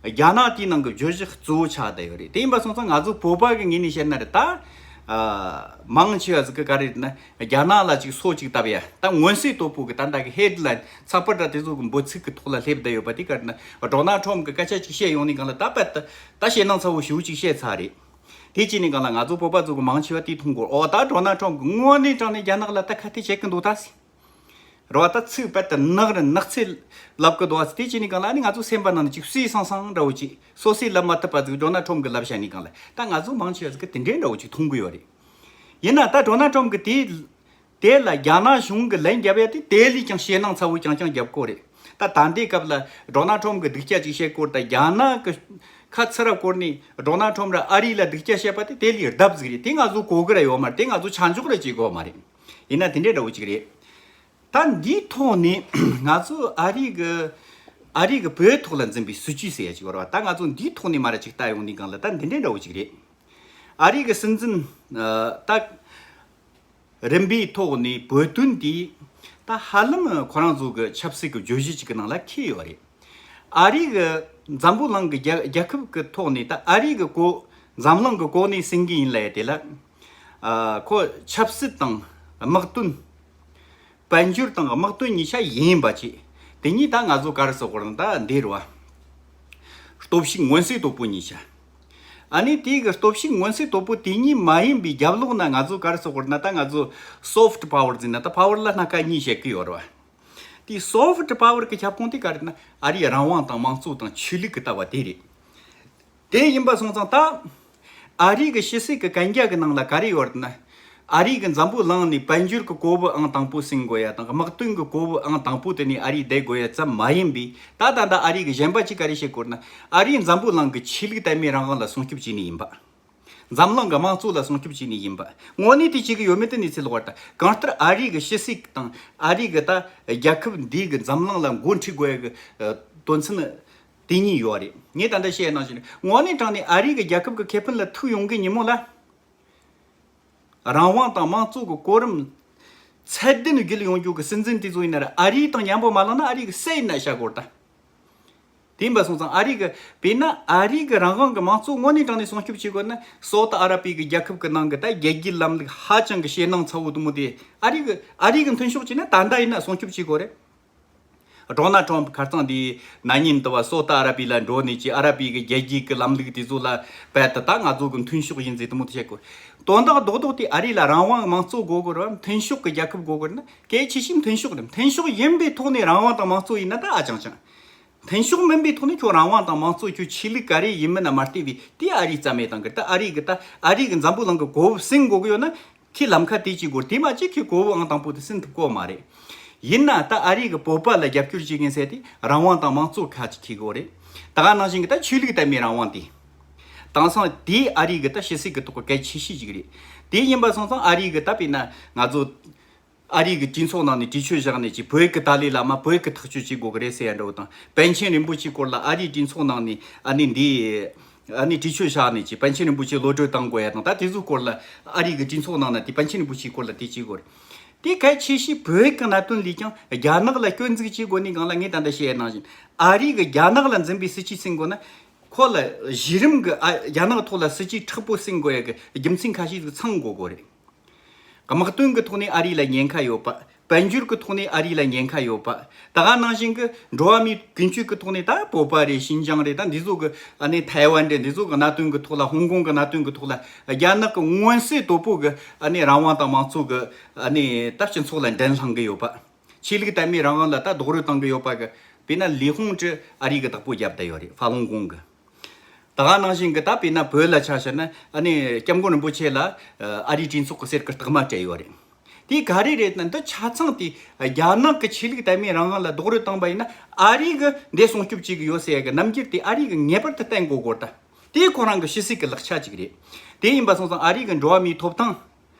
རྒྱ་ནག་དེའི་ནང་གི་བརྗོད་གཞི་གཙོ་བོ་ཆགས་བསྡད་ཡོད་རེད། དེ་ཡིན་པ་སོང་ཙང་ང་ཚོ་བོད་པ་གི་ངོས་ནས་བཤད་ན་རེད་ད། ཨ་མང་ཆེ་བ་ཟིག་གི་ག་རེ་རེད་ན། རྒྱ་ནག་ལ་ཅིག་སོ་ཅིག་བཏབ་ཡ། ད་མངོན་གསལ་དོད་པོ་གི་ད་ལྟ་གི་ཧེཌ་ལའིན་ཚགས་པར་འདྲ་དེ་ཚོ་གི་འབོད་ཚིག་གི་ཐོག་ལ་སླེབས་བསྡད་ཡོད་པ་དེ་ག་རེ་ན། ཌོ་ནལ་ཊམ་གི་སྐད་ཆ་ཅིག་བཤད་ཡོང་ནས་སྒང་ལ་ད་པད་ད་ད་ཞེད་སྣང་ཚ་བོ་ཞེ་པོ་ཅིག་བཤད་ཚར་རེད། དེ་བྱས་ནས་སྒང་ལ་ང་ཚོ་བོད་པ་ཚོ་གི་མང་ཆེ་བ་དེ་མཐོང་གོ། ཨོ་ད་ཌོ་ནལ་ཊམ་གི་དངོས་གནས་དྲང་གནས་རྒྱ་ནག་ལ་ད་ཁ་གཏད་བྱེད་ཀྱི་འདུག་ད་ཟེར། རེད་བ། ད་ཚིག་པད་དུ་ནག་རི་ནག་ཚིག་ལབ་གི་འདུག་བ། དེ་བྱས་ནས་སྒང་ལ་ཨ་ནི་ང་ཚོ་སེམས་པ་ནང་ནས་ཅིག་སུས་སང་སང་འདྲ་བོ་ཅིག་སོ་སོས་ལབ་མ་ཐུབ་པ་ཟིག་ཌོ་ནལ་ཊམ་གི་ལབ་བཞག་ནས་སྒང་ལ་ད་ང་ཚོ་མང་ཆེ་བ་ཟིག་གི་དེ་འདྲའི་འདྲ་བོ་ཅིག་མཐོང་གི་ཡོད་རེད། ཡིན་ན་ད་ཌོ་ནལ་ཊམ་གི་དེ་དེ་ལ་རྒྱ་ནག་གཞུང་གི་ལན་རྒྱབ་ཡ་དེ་དེ་ལས་ཀྱང་ཞེད་སྣང་ཚ་བོ་རྐྱང་རྐྱང་རྒྱབ་གོ་རེད། ད་ད་ལྟའི་སྐབས་ལ་ཌོ་ནལ་ཊམ་གི་སྡུག་ཅག་ཅིག་བཤད་སྐོར་ད་རྒྱ་ནག་གི་ཁ་ཚུར་ར་བསྐོར་ནས་ཌོ་ནལ་ཊམ་ར་ཨ་རི་ལ་སྡུག་ཅག་བཤད་པ་དེ་དེ་ལས་ལྡབ་ཟིག་རེད། དེ་ང་ཚོ་གོ་གི་ར་ཡོད་མ་རེད། དེ་ང་ཚོ་ཆ་འཇོག་ར་བྱེད་དགོས་མ་རེད། ཡིན་ན་དེ་འདྲའི་འདྲ་བོ་ཅིག་རེད། ད་འདིའི་ཐོག་ནས་ང་ཚོ་ཨ་རི་གི་ཨ་རི་གི་བོད་ཐོག་ལ་འཛིན་པའི་སྲིད་ཇུས་ཟེར་ཡ་ཅིག་ཡོད་རེད་བ། ད་ང་ཚོ་འདིའི་ཐོག་ནས་མར་ཅིག་ལྟ་ཡོང་ནས་སྒང་ལ་ད་འདི་འདྲའི་འདྲ་བོ་ཅིག་རེད། ཨ་རི་གི་སྲིད་འཛིན་ཨ་ད་རིམ་པའི་ཐོག་ནས་བོད་དོན་དེ་ད་ཧ་ལམ་ཁོ་རང་ཚོ་གི་ཆབ་སྲིད་ཀྱི་བརྗོད་གཞི་ཅིག་གི་ནང་ལ་འཁེལ་ཡོད་རེད། ཨ་རི་གི་འཛམ་བུ་གླིང་གི་རྒྱལ་རྒྱལ་ཁབ་ཀྱི་ཐོག་ནས་ད་ཨ་རི་གི་གོ་འཛམ་གླིང་གི་གོ་གནས་ཟིན་གི་ཡིན་ལབ་ཡ་དེ་ལ་ཨ་ཁོ་ཆབ་སྲིད་དང་དམག་དོན། དཔལ་འབྱོར་དང་དམག་དོན་གཉིས་ཆ་ཡིན་པ་བྱས། དེ་གཉིས་ད་ང་ཚོ་ག་རེ་ཟེར་དགོས་རེད་ད་འདི་རེད་བ། སྟོབས་ཤུགས་མངོན་གསལ་དོད་པོ་གཉིས་ཆ། ཨ་ནི་དེའི་གི་སྟོབས་ཤུགས་མངོན་གསལ་དོད་པོ་དེ་གཉིས་མ་ཡིན་པའི་རྒྱབ་ལོགས་ན་ང་ཚོ་ག་རེ་ཟེར་དགོས་རེད་ན། ད་ང་ཚོ་སོཕ་ཊི་པ་ཝར་ཟེར་ན་ད་པ་ཝར་ལ་སྣ་ཁ་གཉིས་བཤད་གི་ཡོད་རེད་བ། དེའི་སོཕ་ཊི་པ་ཝར་གི་ཁྱབ་ཁོངས་དེ་ག་རེ་ན་ཨ་རིའི་རང་དབང་དང་དམངས་གཙོ་དང་ཆོས་ལུགས་གི་ལྟ་བ་དེ་རེད། དེ་ཡིན་པ་སོང་ཙང་ད། ཨ་རི་གི་ཕྱི་སྲིད་ཀྱི་གན་རྒྱ་གི་ནང་ལ་ག་རེ་ཡོད་ན། ཨ་རི་གི་འཛམ་བུ་གླིང་ནས་དཔལ་འབྱོར་གྱི་གོ་བུ་ཨང་དང་པོ་ཟིན་དགོས་ཡ་དང་དམག་དོན་གྱི་གོ་བུ་ཨང་དང་པོ་དེ་ནས་ཨ་རི་བསྡད་དགོས་ཡ་ཙམ་མ་ཡིན་པའི་ད་ད་ལྟ་ཨ་རི་གི་གཞན་པ་ཅིག་ག་རེ་བཤད་དགོས་ན། ཨ་རིས་འཛམ་བུ་གླིང་གི་ཆོས་ལུགས་དད་མོས་རང་དབང་ལ་སྲུང་སྐྱོབ་བྱས་ནི་ཡིན་པ། འཛམ་གླིང་གི་དམངས་གཙོ་ལ་སྲུང་སྐྱོབ་བྱས་ནས་ཡིན་པ། དངོས་གནས་དེ་བྱེད་གི་ཡོད་མེད་དེ་གནས་ཚུལ་ལོག་པ་རེད། ད་གང་ལྟར་ཨ་རི་གི་ཕྱི་སྲིད་དང་ཨ་རི་གི་ད་རྒྱལ་ཁབ་འདིའི་གི་འཛམ་གླིང་ལ་འགོ་ཁྲིད་དགོས་ཡ་གི་ཨ་དོན་ཚན་དེ་གཉིས་ཡོད་རེད། ངས་ད་ལྟ་བཤད་ནང་བཞིན་དངོས་གནས་དྲང་གནས་ཨ་རི་གི་རྒྱལ་ཁབ་གི་ཁེ་ཕན་ལ་ཐུག་ཡོང་གི་ཉིན་མོ་ལ། རང་དབང་དང་དམངས་གཙོ་གི་གོ་རིམ་ཚད་ལྡན་བརྒྱུད་ཡོང་རྒྱུ་གི་སྲིད་འཛིན་དེ་ཚོ་ཡིན་ན་ར་ཨ་རིའི་དང་མཉམ་པོ་མ་ལངས་ན་ཨ་རི་གི་སུ་ཡིན་ན་བྱ་དགོས་རེད་ད། དེ་ཡིན་པ་སོང་ཙང་ཨ་རི་གི་དཔེར་ན་ཨ་རི་གི་རང་དབང་གི་དམངས་གཙོ་དངོས་གནས་དྲང་གནས་སྲུང་སྐྱོབ་བྱེད་དགོས་ན་སོ་ཏི་ཨ་ར་པི་གི་རྒྱལ་ཁབ་གི་ནང་གི་ད་རྒྱལ་སྒྱུར་ལམ་ལུགས་ཧ་ཅང་གི་ཞེད་སྣང་ཚ་བོ་དུ་མོ་དེ་ཨ་རི་གི་ཨ་རི་གི་མཐུན་ཕྱོགས་བྱས་ན་ད་ལྟ་ཡིན་ན་སྲུང་སྐྱོབ་བྱེད་དགོས་རེད། ཌོ་ནལ་ཊམ་ཕ་ཁ་རྩང་དེ་ན་ཉིན་དུ་བ་སོ་ཏི་ཨ་ར་པི་ལ་འགྲོ་ནས་ཀྱི་ཨ་ར་པི་གི་རྒྱལ་སྒྱུར་གི་ལམ་ལུགས་དེ་ཚོ་ལ་བལ་དུ་ད་ང་ཚོ་གི་མཐུན་ཕྱོགས་ཡིན་ཟེར་དུ་མོ་དེ་བཤད་དགོས། དོན་དག་རྡོག་རྡོག་དེ་ཨ་རི་ལ་རང་དབང་དམངས་གཙོ་དགོས་དགོས་ར་མཐུན་ཕྱོགས་གི་རྒྱལ་ཁབ་དགོས་དགོས་ན་གལ་ཆེ་ཤོས་མཐུན་ཕྱོགས་རེད། མཐུན་ཕྱོགས་ཡིན་པའི་ཐོག་ནས་རང་དབང་དང་དམངས་གཙོ་ཡིན་ན་ད་ཨ་ཅང་ཅང་། མཐུན་ཕྱོགས་མིན་པའི་ཐོག་ནས་ཁྱོད་རང་དབང་དང་དམངས་གཙོ་ཁྱོད་ཆོས་ལུགས་ག་རེ་ཡིན་མིན་ན་མ་བལྟས་པའི་དེ་ཨ་རིའི་རྩ་མེད་བཏང་གི་རེད། ད་ཨ་རི་གི་ད་ཨ་རི་གི་འཛམ་བུ་གླིང་གི་གོ་བབ་ཟིན་དགོས་གི་ཡོད་ན་ཁྱེད་ལམ་ཁ་དེ་གཅིག་དགོས་རེད། དེ་མ་གཅིག་ཁྱེད་གོ་བབ་ཨང་དང་པོ་དེ་ཟིན་ཐུབ་གོ་མ་རེད། ཡིན་ན་ད་ཨ་རི་གི་བོད་པ་ལ་རྒྱབ་སྐྱོར་བྱེད་མཁན་ཟེར་དེ་རང་དབང་དང་དམངས་གཙོ་ཁ་ཅིག་ཁེལ་གོ་རེད། ད་ག་ནང་བཞིན་གི་ད་ཆོས་ལུགས་དད་མོས་རང་དབང་དེ། དེང་སང་དེ་ཨ་རི་གི་ད་ཕྱི་སྲིད་གི་ཐོག་གི་གལ་ཆེ་ཤོས་ཅིག་རེད། དེ་ཡིན་པ་སོང་ཙང་ཨ་རི་གི་ད་དཔེར་ན་ང་ཚོ། ཨ་རིའི་གི་གྲོས་ཚོགས་ནང་ནས་གྲོས་ཆོད་བཞག་ནས་ཀྱི་བོད་ཀྱི་ཏཱ་ལའི་བླ་མ་བོད་ཀྱི་ཐག་གཅོད་བྱེད་དགོས་ཀྱི་རེད་ཟེར་ཡ་འདྲ་བོ་དང་པཎ་ཆེན་རིན་པོ་ཆེའི་སྐོར་ལ་ཨ་རིའི་གྲོས་ཚོགས་ནང་ནས་ཨ་ནི་འདི་ཨ་ནི་གྲོས་ཆོད་བཞག་ནས་ཀྱི་པཎ་ཆེན་རིན་པོ་ཆེ་གློད་གྲོལ་བཏང་དགོས་ཡ་དང་ད་དེ་ཚོའི་སྐོར་ལ་ཨ་རིའི་གི་གྲོས་ཚོགས་ནང་ན་དེ་པཎ་ཆེན་རིན་པོ་ཆེའི་སྐོར་ལ་དེ་བྱེད་དགོས་རེད། དེ་གལ་ཆེ་ཤོས་བོད་ཀྱི་གནད་དོན་ལས་ཀྱང་རྒྱ་ནག་ལ་སྐྱོན་འཛུགས་བྱེད་དགོས་ནི་སྒང་ལ་ངས་ད་ལྟ་བཤད་ཡ་ནང་བཞིན་ཨ་རིའི་གི་རྒྱ་ནག་ལ་འཛིན་པའི་སྲིད་ཇུས་ཟིན་དགོས་ན་ཁོ་ལ་གཞི་རིམ་གི་ཨ་རྒྱ་ནག་ཐོག་ལ་སྲིད་ཇུས་མཁྲེགས་པོ་ཟིན་དགོས་ཡ་གི་རྒྱུ་མཚན་ཁ་ཤས་ཟིག་ཚང་དགོས་དགོས་རེད། དམག་དོན་གྱི་ཐོག་ནས་ཨ་རི་ལ་ཉེན་ཁ་ཡོད་པ། དཔལ་འབྱོར་གྱི་ཐོག་ནས་ཨ་རི་ལ་ཉེན་ཁ་ཡོད་པ། ད་ག་ནང་བཞིན་གྱི་འགྲོ་བ་མིའི་ཀུན་སྤྱོད་ཀྱི་ཐོག་ནས་ད་བོད་པ་རེད། ཤིན་ཅང་རེད། ད་འདི་ཚོ་གི་ཨ་ནི་ཐའེ་ཝན་རེད། འདི་ཚོ་གི་གནད་དོན་གྱི་ཐོག་ལ་ཧོང་ཀོང་གི་གནད་དོན་གྱི་ཐོག་ལ་རྒྱ་ནག་གི་མངོན་གསལ་དོད་པོ་གི་ཨ་ནི་རང་དབང་དང་དམངས་གཙོ་གི་ཨ་ནི་ད་སྤྱི་ཚོགས་ལ་འགྲན་སློང་གི་ཡོད་པ། ཆོས་ལུགས་དད་མོས་རང་དབང་ལ་ད་རྡོག་རོལ་བཏང་གི་ཡོད་པ་གི་དཔེར་ན་ལི་ཧོང་ཀྲི་ཨ་རི་གི་བདག་པོ་བརྒྱབ་བསྡད་ཡོད་རེད། ཧྥ་ལུང་ཀོང་གི། ད་ག་ནང་བཞིན་གྱི་ད་དཔེར་ན་བོད་ལ་ཆ་བཞག་ན་ཨ་ནི་སྐྱབས་མགོན་རིན་པོ་ཆེ་ལ་ཨ་རིའི་གྲོས་ཚོགས་ཀྱི་གསེར་གྱི་རྟགས་མ་སྤྲད་ཡོད་རེད། དེ་ག་རེ་རེད་ན་འདི་ཆ་ཚང་དེ་རྒྱ་ནག་གི་ཆོས་ལུགས་དད་མོས་རང་དབང་ལ་རྡོག་རོལ་བཏང་པ་ཡིན་ན་ཨ་རི་གི་འདི་སྲུང་སྐྱོབ་བྱེད་ཀྱི་ཡོད་ཟེར་ཡ་གི་རྣམ་འགྱུར་དེ་ཨ་རི་གི་ངེས་པར་དུ་བསྟན་དགོས་སྐོར་ད། དེ་ཁོ་རང་གི་ཕྱི་སྲིད་ཀྱི་ལག་ཆ་ཅིག་རེད། དེ་ཡིན་པ་སོང་ཙང་ཨ་རི་གི་འགྲོ་བ་མིའི་ཐོབ་ཐང་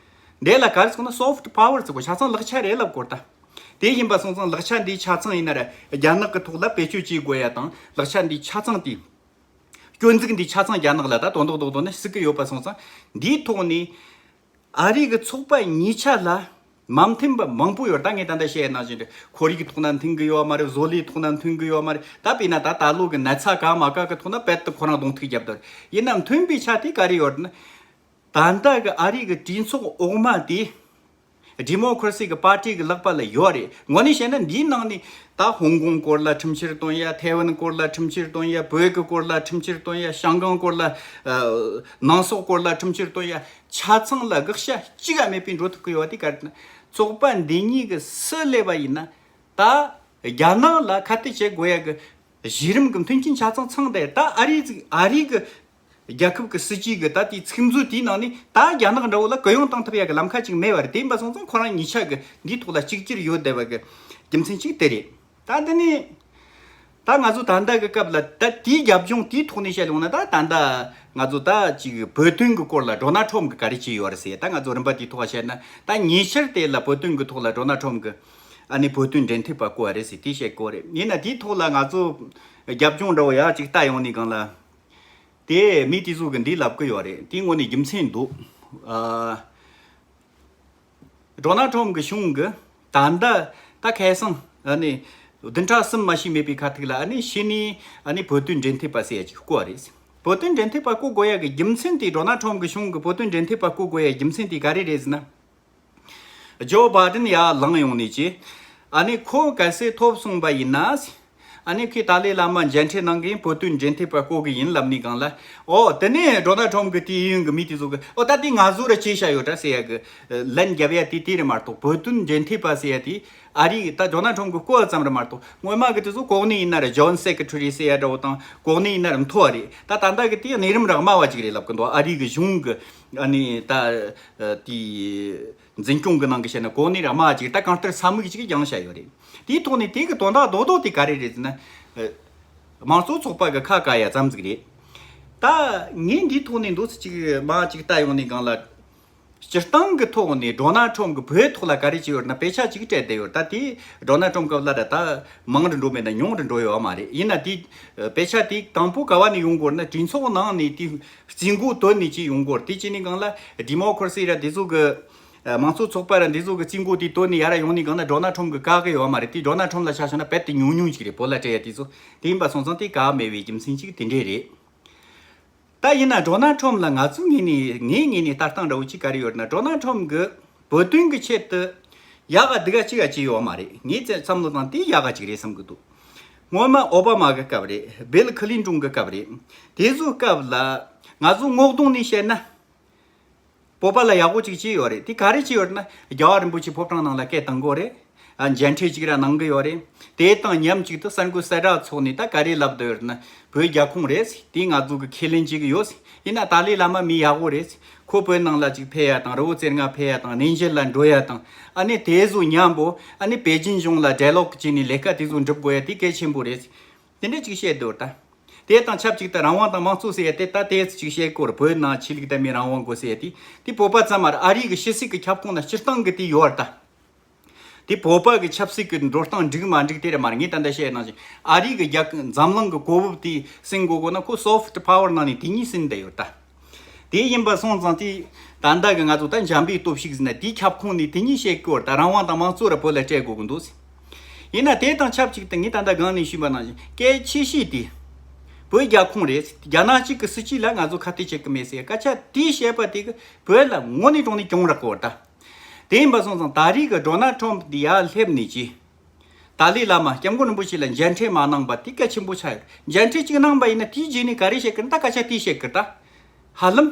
འདི་ལ་ག་རེ་ཟེར་ན་སོཕ་ཊི་པ་ཝར་ཟེར་གོ་ཆ་ཚང་ལག་ཆ་རེད་ལབ་སྐོར་ད། དེ་ཡིན་པ་སོང་ཙང་ལག་ཆ་འདི་ཆ་ཚང་ཡིན་ན་ར་རྒྱ་ནག་གི་ཐོག་ལ་བེད་སྤྱོད་བྱེད་དགོས་ཡ་དང་ལག་ཆ་འདི་ཆ་ཚང་དེ། སྐྱོན་འཛུགས་འདི་ཆ་ཚང་རྒྱ་ནག་ལ་ད་དོན་དག་རྡོག་རྡོག་ནས་ཟུག་གི་ཡོད་པ་སོང་ཙང་འདིའི་ཐོག་ནས་ཨ་རི་གི་ཚོགས་པ་གཉིས་ཆ་ལ་མ་མཐུན་པ་མང་པོ་ཡོད། ད་ངས་ད་ལྟ་བཤད་ཡ་ནང་བཞིན་རེད། ཁོར་ཡུག་གི་ཐོག་ན་མཐུན་གི་ཡོད་མ་རེད། བཟོ་ལས་ཐོག་ན་མཐུན་གི་ཡོད་མ་རེད། ད་དཔེར་ན་ད་ད་ལོ་གི་ན་ཚ་ག་མ་ག་གི་ཐོག་ན་དཔེ་ད་ཁོ་རང་གདོང་ཐུག་བརྒྱབ་བསྡད་རེད། ཡིན་ན་མཐུན་པའི་ཆ་དེ་ག་རེ་ཡོད་ན། ད་ལྟ་གི་ཨ་རི་གི་གྲོས་ཚོགས་འོག་མ་དེ། ཌི་མོ་ཀ་ར་སི་གི་པར་ཊི་གི་ལག་པ་ལ་ཡོད་རེད། དངོས་གནས་བཤད་ན་འདིའི་ནང་ནས་ད་ཧོང་ཀོང་སྐོར་ལ་ཁྲིམས་འཆར་བཏོན་ཡ། ཐའེ་ཝན་སྐོར་ལ་ཁྲིམས་འཆར་བཏོན་ཡ། བོད་གི་སྐོར་ལ་ཁྲིམས་འཆར་བཏོན་ཡ། ཤང་ཀང་སྐོར་ལ་ཨ་ནང་སོག་སྐོར་ལ་ཁྲིམས་འཆར་བཏོན་ཡ། ཆ་ཚང་ལ་དགག་བྱ་གཅིག་ཀ་མེད་པའི་འགྲོ་ཐུབ་ཀྱི་ཡོད་པ་དེ་ག་རེ་ན། ཚོགས་པ་འདི་གཉིས་ཀྱི་སུ་སླེབས་པ་ཡིན་ན་ད་རྒྱ་ནག་ལ་ཁ་གཏད་བྱེད་དགོས་ཡ་གི་གཞི་རིམ་གྱི་མཐུན་རྐྱེན་ཆ་ཚང་ཚང་བསྡད། ད་ཨ་རི་ཨ་རི་གི་རྒྱལ་ཁབ་ཀྱི་སྲིད་ཇུས་ཀྱི་ད་དེའི་ཚིག་མཛོད་དེའི་ནང་ནས་ད་རྒྱ་ནག་འདྲ་བོ་ལ་གུ་ཡངས་བཏང་ཐུབ་ཡ་གི་ལམ་ཁ་ཅིག་མེད་པ་རེད། དེ་ཡིན་པ་སོང་ཙང་ཁོ་རང་གཉིས་ཆ་གི་འདིའི་ཐོག་ལ་གཅིག་གྱུར་ཡོད་བསྡད་པ་གི་རྒྱུ་མཚན་གཅིག་དེ་རེད། ད་འདི་ནས་ད་ང་ཚོ་ད་ལྟ་གི་སྐབས་ལ་ད་དེའི་རྒྱབ་ལྗོངས་དེའི་ཐོག་ནས་བཤད་ཡོང་ན་ད་ད་ལྟ་ང་ཚོ་ད་ཅིག་བོད་དོན་གི་སྐོར་ལ་ཌོ་ནལ་ཊམ་གི་ག་རེ་བྱས་ཡོད་རེད་ཟེར། ད་ང་ཚོ་རིམ་པ་དེའི་ཐོག་བཤད་ན་ད་ཉེ་ཆར་དེ་ལ་བོད་དོན་གི་ཐོག་ལ་ཌོ་ནལ་ཊམ་གི་ཨ་ནི་བོད་དོན་འབྲེལ་མཐུད་པ་བསྐོ་བ་རེད་ཟེར་དེ་བཤད་གོ་རེད། ཡིན་ན་དེའི་ཐོག་ལ་ང་ཚོ་རྒྱབ་ལྗོངས་འདྲ་བོ་ཡག་ཅིག་ལྟ་ཡོང་ནས་སྒང་ལ། དེ་མི་དེ་ཚོ་གི་འདི་ལབ་གི་ཡོད་རེད། དེ་དངོས་གནས་རྒྱུ་མཚན་འདུག་ཨ། ཌོ་ནལ་ཊམ་གི་གཞུང་གི་ད་ལྟ་ད་ཁ་སང་ཨ་ནི་བདུན་ཕྲག་གསུམ་མ་ཞིག་མེད་པའི་ཁ་ཐུག་ལ་ཨ་ནི་ཕྱི་ནས་ཨ་ནི་བོད་དོན་འབྲེལ་མཐུད་པ་ཟེར་ཡ་ཅིག་བསྐོ་བ་རེད། བོད་དོན་འབྲེལ་མཐུད་པ་བསྐོ་དགོས་ཡ་གི་རྒྱུ་མཚན་དེ། ཌོ་ནལ་ཊམ་གི་གཞུང་གི་བོད་དོན་འབྲེལ་མཐུད་པ་བསྐོ་དགོས་ཡ་རྒྱུ་མཚན་དེ་ག་རེ་རེད་ཟེར་ན། ཇོ་བྷའི་ཌེན་ཡར་ལངས་ཡོང་ནས་ཀྱི། ཨ་ནི་ཁོ་གལ་སྲིད་ཐོབ་སོང་པ་ཡིན་ན། ཨ་ནི་ཁོས་ཏཱ་ལའི་བླ་མ་མཇལ་འཕྲད་གནང་གི་ཡིན། བོད་དོན་འབྲེལ་མཐུད་པ་བསྐོ་གི་ཡིན་ལབ་ནས་སྒང་ལ། ཨོ་དེ་ནས་ཌོ་ནལ་ཊམ་གི་དེའི་གཡས་གཡོན་གི་མི་དེ་ཚོ་གི་ཨོ་ད་དེ་ང་ཚོ་ར་བྱས་བཞག་ཡོད་དྲ་ཟེར་ཡ་གི་ལན་རྒྱབ་ཡ་དེ་དེ་རེད་མ་གཏོགས། བོད་དོན་འབྲེལ་མཐུད་པ་ཟེར་ཡ་དེ་ཨ་རི་ད་ཌོ་ནལ་ཊམ་གི་བསྐོ་བ་ཙམ་རེད་མ་གཏོགས། སྔོན་མ་གི་དེ་ཚོ་གོ་གནས་ཡིན་ན་ར་ཇོན་སེ་ཀེ་ཊ་རི་ཟེར་ཡ་འདྲ་བོ་དང་གོ་གནས་ཡིན་ན་ར་མཐོ་བ་རེད། ད་ད་ལྟ་གི་དེ་གནས་རིམ་ར་དམའ་བ་ཅིག་རེད་ལབ་གི་འདུག་ཨ་རི་གི་གཞུང་གི་ཨ་ནི་ད་དེའི། འཛིན་སྐྱོང་གི་ནང་གི་བཤད་ན་གོ་གནས་ར་དམའ་ཅིག་ད་གང་ལྟར་ས་མིག་ཅིག་ཡང་བྱ་ཡོད་རེད། དེའི་ཐོག་ནས་དེ་གི་དོན་དག་རྡོག་རྡོག་དེ་ག་རེ་རེད་ཟེར་ན། ཨ། དམངས་གཙོ་ཚོགས་པ་གི་ཁ་བཀག་ཡ་ཙམ་ཟིག་རེད། ད་ངས་འདིའི་ཐོག་ནས་འདུག་སེ་ཅིག་མ་ཅིག་ལྟ་ཡོང་ནས་སྒང་ལ། སྤྱིར་བཏང་གི་ཐོག་ནས་ཌོ་ནལ་ཊམ་གི་བོད་ཐོག་ལ་ག་རེ་བྱས་ཡོད་ན་དཔེ་ཆ་ཅིག་སྤྲད་བསྡད་ཡོད། ད་དེ་ཌོ་ནལ་ཊམ་སྐབས་ལ་ད་ད་མང་རུ་འགྲོ་མེད་ན་ཉུང་རུ་འགྲོ་ཡོད་མ་རེད། ཡིན་ན་དེ་དཔེ་ཆ་དེ་དང་པོ་ག་བ་ནས་ཡོང་དགོས་ན་གྲོས་ཚོགས་ནང་ནས་དེ་རྩིས་འགོ་བཏོན་ནས་ཅིག་ཡོང་དགོས། དེ་བྱས་ནས་སྒང་ལ་ཌི་མོ་ཀ་ར་སི་ར་དེ་ཚོ་གི་མང་གཙོ་ཚོགས་པ་ར་འདི་ཚོ་གི་རྩིས་འགོ་དེ་བཏོན་ནས་ཡར་ཡོང་ནས་སྒང་ན་ཌོ་ནལ་ཊམ་གི་བཀག་གི་ཡོད་མ་རེད། དེ་ཌོ་ནལ་ཊམ་ལ་ཆ་བཞག་ན་རྦད་དེ་ཉུང་ཉུང་ཅིག་རེད། བོད་ལ་སྤྲད་ཡ་དེ་ཚོ་དེ་ཡིན་པ་སོང་ཙང་དེ་བཀག་མེད་པའི་རྒྱུ་མཚན་ཅིག་དེ་འདྲས་རེད། ད་ཡིན་ན་ཌོ་ནལ་ཊམ་ལ་ང་ཚོའི་ངོས་ནས་ངའི་ངོས་ནས་ལྟ་སྟངས་འདྲ་བོ་ཅིག་ག་རེ་ཡོད་ན། ཌོ་ནལ་ཊམ་གི་བོད་དོན་གི་ཆེད་དུ་ཡག་ག་སྡུག་ག་ཅིག་ག་བྱས་ཡོད་མ་རེད། ངའི་བསམ་བློ་བཏང་དེ་ཡག་ག་ཅིག་རེད་བསམ་གི་འདུག་སྔོན་མ་ཨོ་བྷ་མ་གི་སྐབས་རེད། བྷིལ་ཁི་ལིན་ཏོན་གི་སྐབས་རེད། དེ་ཚོའི་སྐབས་ལ་ང་ཚོ་ངོ་གདོང་ནས་བཤད་ན། བོད་པ་ལ་ཡག་པོ་ཅིག་བྱས་ཡོད་རེད། དེ་ག་རེ་བྱས་ཡོད་ན་རྒྱལ་བ་རིན་པོ་ཆེ་ཕོ་བྲང་ནང་ལ་སྐད་བཏང་གོ་རེད། ཨ་མཇལ་འཕྲད་ཅིག་ར་གནང་གི་ཡོད་རེད། དེ་དང་མཉམ་གཅིག་ཏུ་གསར་འགོད་གསལ་བསྒྲགས་ཚོགས་ནས་ད་ག་རེ་ལབ་བསྡད་ཡོད་ན། བོད་རྒྱལ་ཁོངས་རེད། དེ་ང་ཚོ་གི་ཁས་ལེན་བྱེད་ཀྱི་ཡོད། ཡིན་ན་ཏཱ་ལའི་བླ་མ་མི་ཡག་པོ་རེད། ཁོ་བོད་ནང་ལ་ཅིག་ཕེབས་ཡ་དང་རི་བོ་རྩེ་ལྔ་ཕེབས་ཡ་དང་གནས་མཇལ་ལ་འགྲོ་ཡ་དང་ཨ་ནི་དེ་ཚོ་མཉམ་པོ་ཨ་ནི་པེ་ཅིན་གཞུང་ལ་ཌའི་ལོག་བྱས་ནས་ལས་ཀ་དེ་ཚོ་འགྲུབ་དགོས་ཡ་དེ་གལ་ཆེན་པོ་རེད། དེ་འདྲ་ཅིག་བཤད་འདུག་ད། དེ་དང་ཆབས་ཅིག་ཏུ་རང་དབང་དང་དམངས་གཙོ་ཟེར་ཡ་དེ་ད་དེ་ཅིག་བཤད་སྐོར་བོད་ནང་ཆོས་ལུགས་དད་མོས་རང་དབང་དགོས་ཟེར་ཡ་དེ་དེ་བོད་པ་ཙམ་མ་རེད། ཨ་རི་གི་ཕྱི་སྲིད་ཀྱི་ཁྱབ་ཁོངས་ན་སྤྱིར་བཏང་གི་དེ་ཡོད་རེད་ད། དེ་བོད་པ་གི་ཆབ་སྲིད་ཀྱི་འགྲོ་སྟངས་འགྲིག་མ་འགྲིག་དེ་རེད་མ་རེད། ངས་ད་ལྟ་བཤད་ནང་བཞིན་ཨ་རི་གི་རྒྱལ་ཁབ་འཛམ་གླིང་གི་གོ་བབ་དེ་སྲུང་དགོས་དགོས་ན་ཁོ་སོཕ་ཊི་པ་ཝར་ནང་ནས་དེ་གཉིས་སྲུང་བསྡད་ཡོད་ད། དེ་ཡིན་པ་སོང་ཙང་དེ་ད་ལྟ་གི་ང་ཚོ་ད་འཇམ་པའི་སྟོབས་ཤུགས་ཟེར་ན་དེའི་ཁྱབ་ཁོངས་ནས་དེ་གཉིས་བཤད་དགོས་རེད་ད། རང་དབང་དང་དམངས་གཙོ་ར་བོད་ལ་སྤྲད་དགོས་ཀྱི་འདུག་ཡིན་ན་དེ་དང་ཆབས་ཅིག་ཏུ་ངས་ད་ལྟ་སྒང་ནས་ཞུས་པ་ནང་བཞིན་གལ་ཆེ་ཤོས་དེ་བོད་རྒྱལ་ཁོངས་རེད། རྒྱ་ནག་གཅིག་གི་སྲིད་ཇུས་ལ་ང་ཚོ་ཁ་གཏད་བཅག་གི་མེད་ཟེར་སྐད་ཆ་དེ་བཤད་པ་དེ་གི་བོད་ལ་དངོས་གནས་དྲང་གནས་གྱོང་རག་གོ་ད། དེ་ཡིན་པ་སོང་ཙང་ད་རེས་ཀྱི་ཌོ་ནལ་ཊམ་དེ་ཡར་སླེབས་ནས་ཀྱི་ཏཱ་ལའི་བླ་མ་སྐྱབས་མགོན་རིན་པོ་ཆེ་ལ་མཇལ་འཕྲད་མ་གནང་པ་དེ་གལ་ཆེན་པོ་ཆགས་ཡོད། མཇལ་འཕྲད་ཅིག་གནང་པ་ཡིན་ན་དེའི་རྗེས་ནས་ག་རེ་བཤད་ཀྱི་རེད། ད་སྐད་ཆ་དེ་བཤད་ཀྱི་རེད་ད། ཧ་ལམ་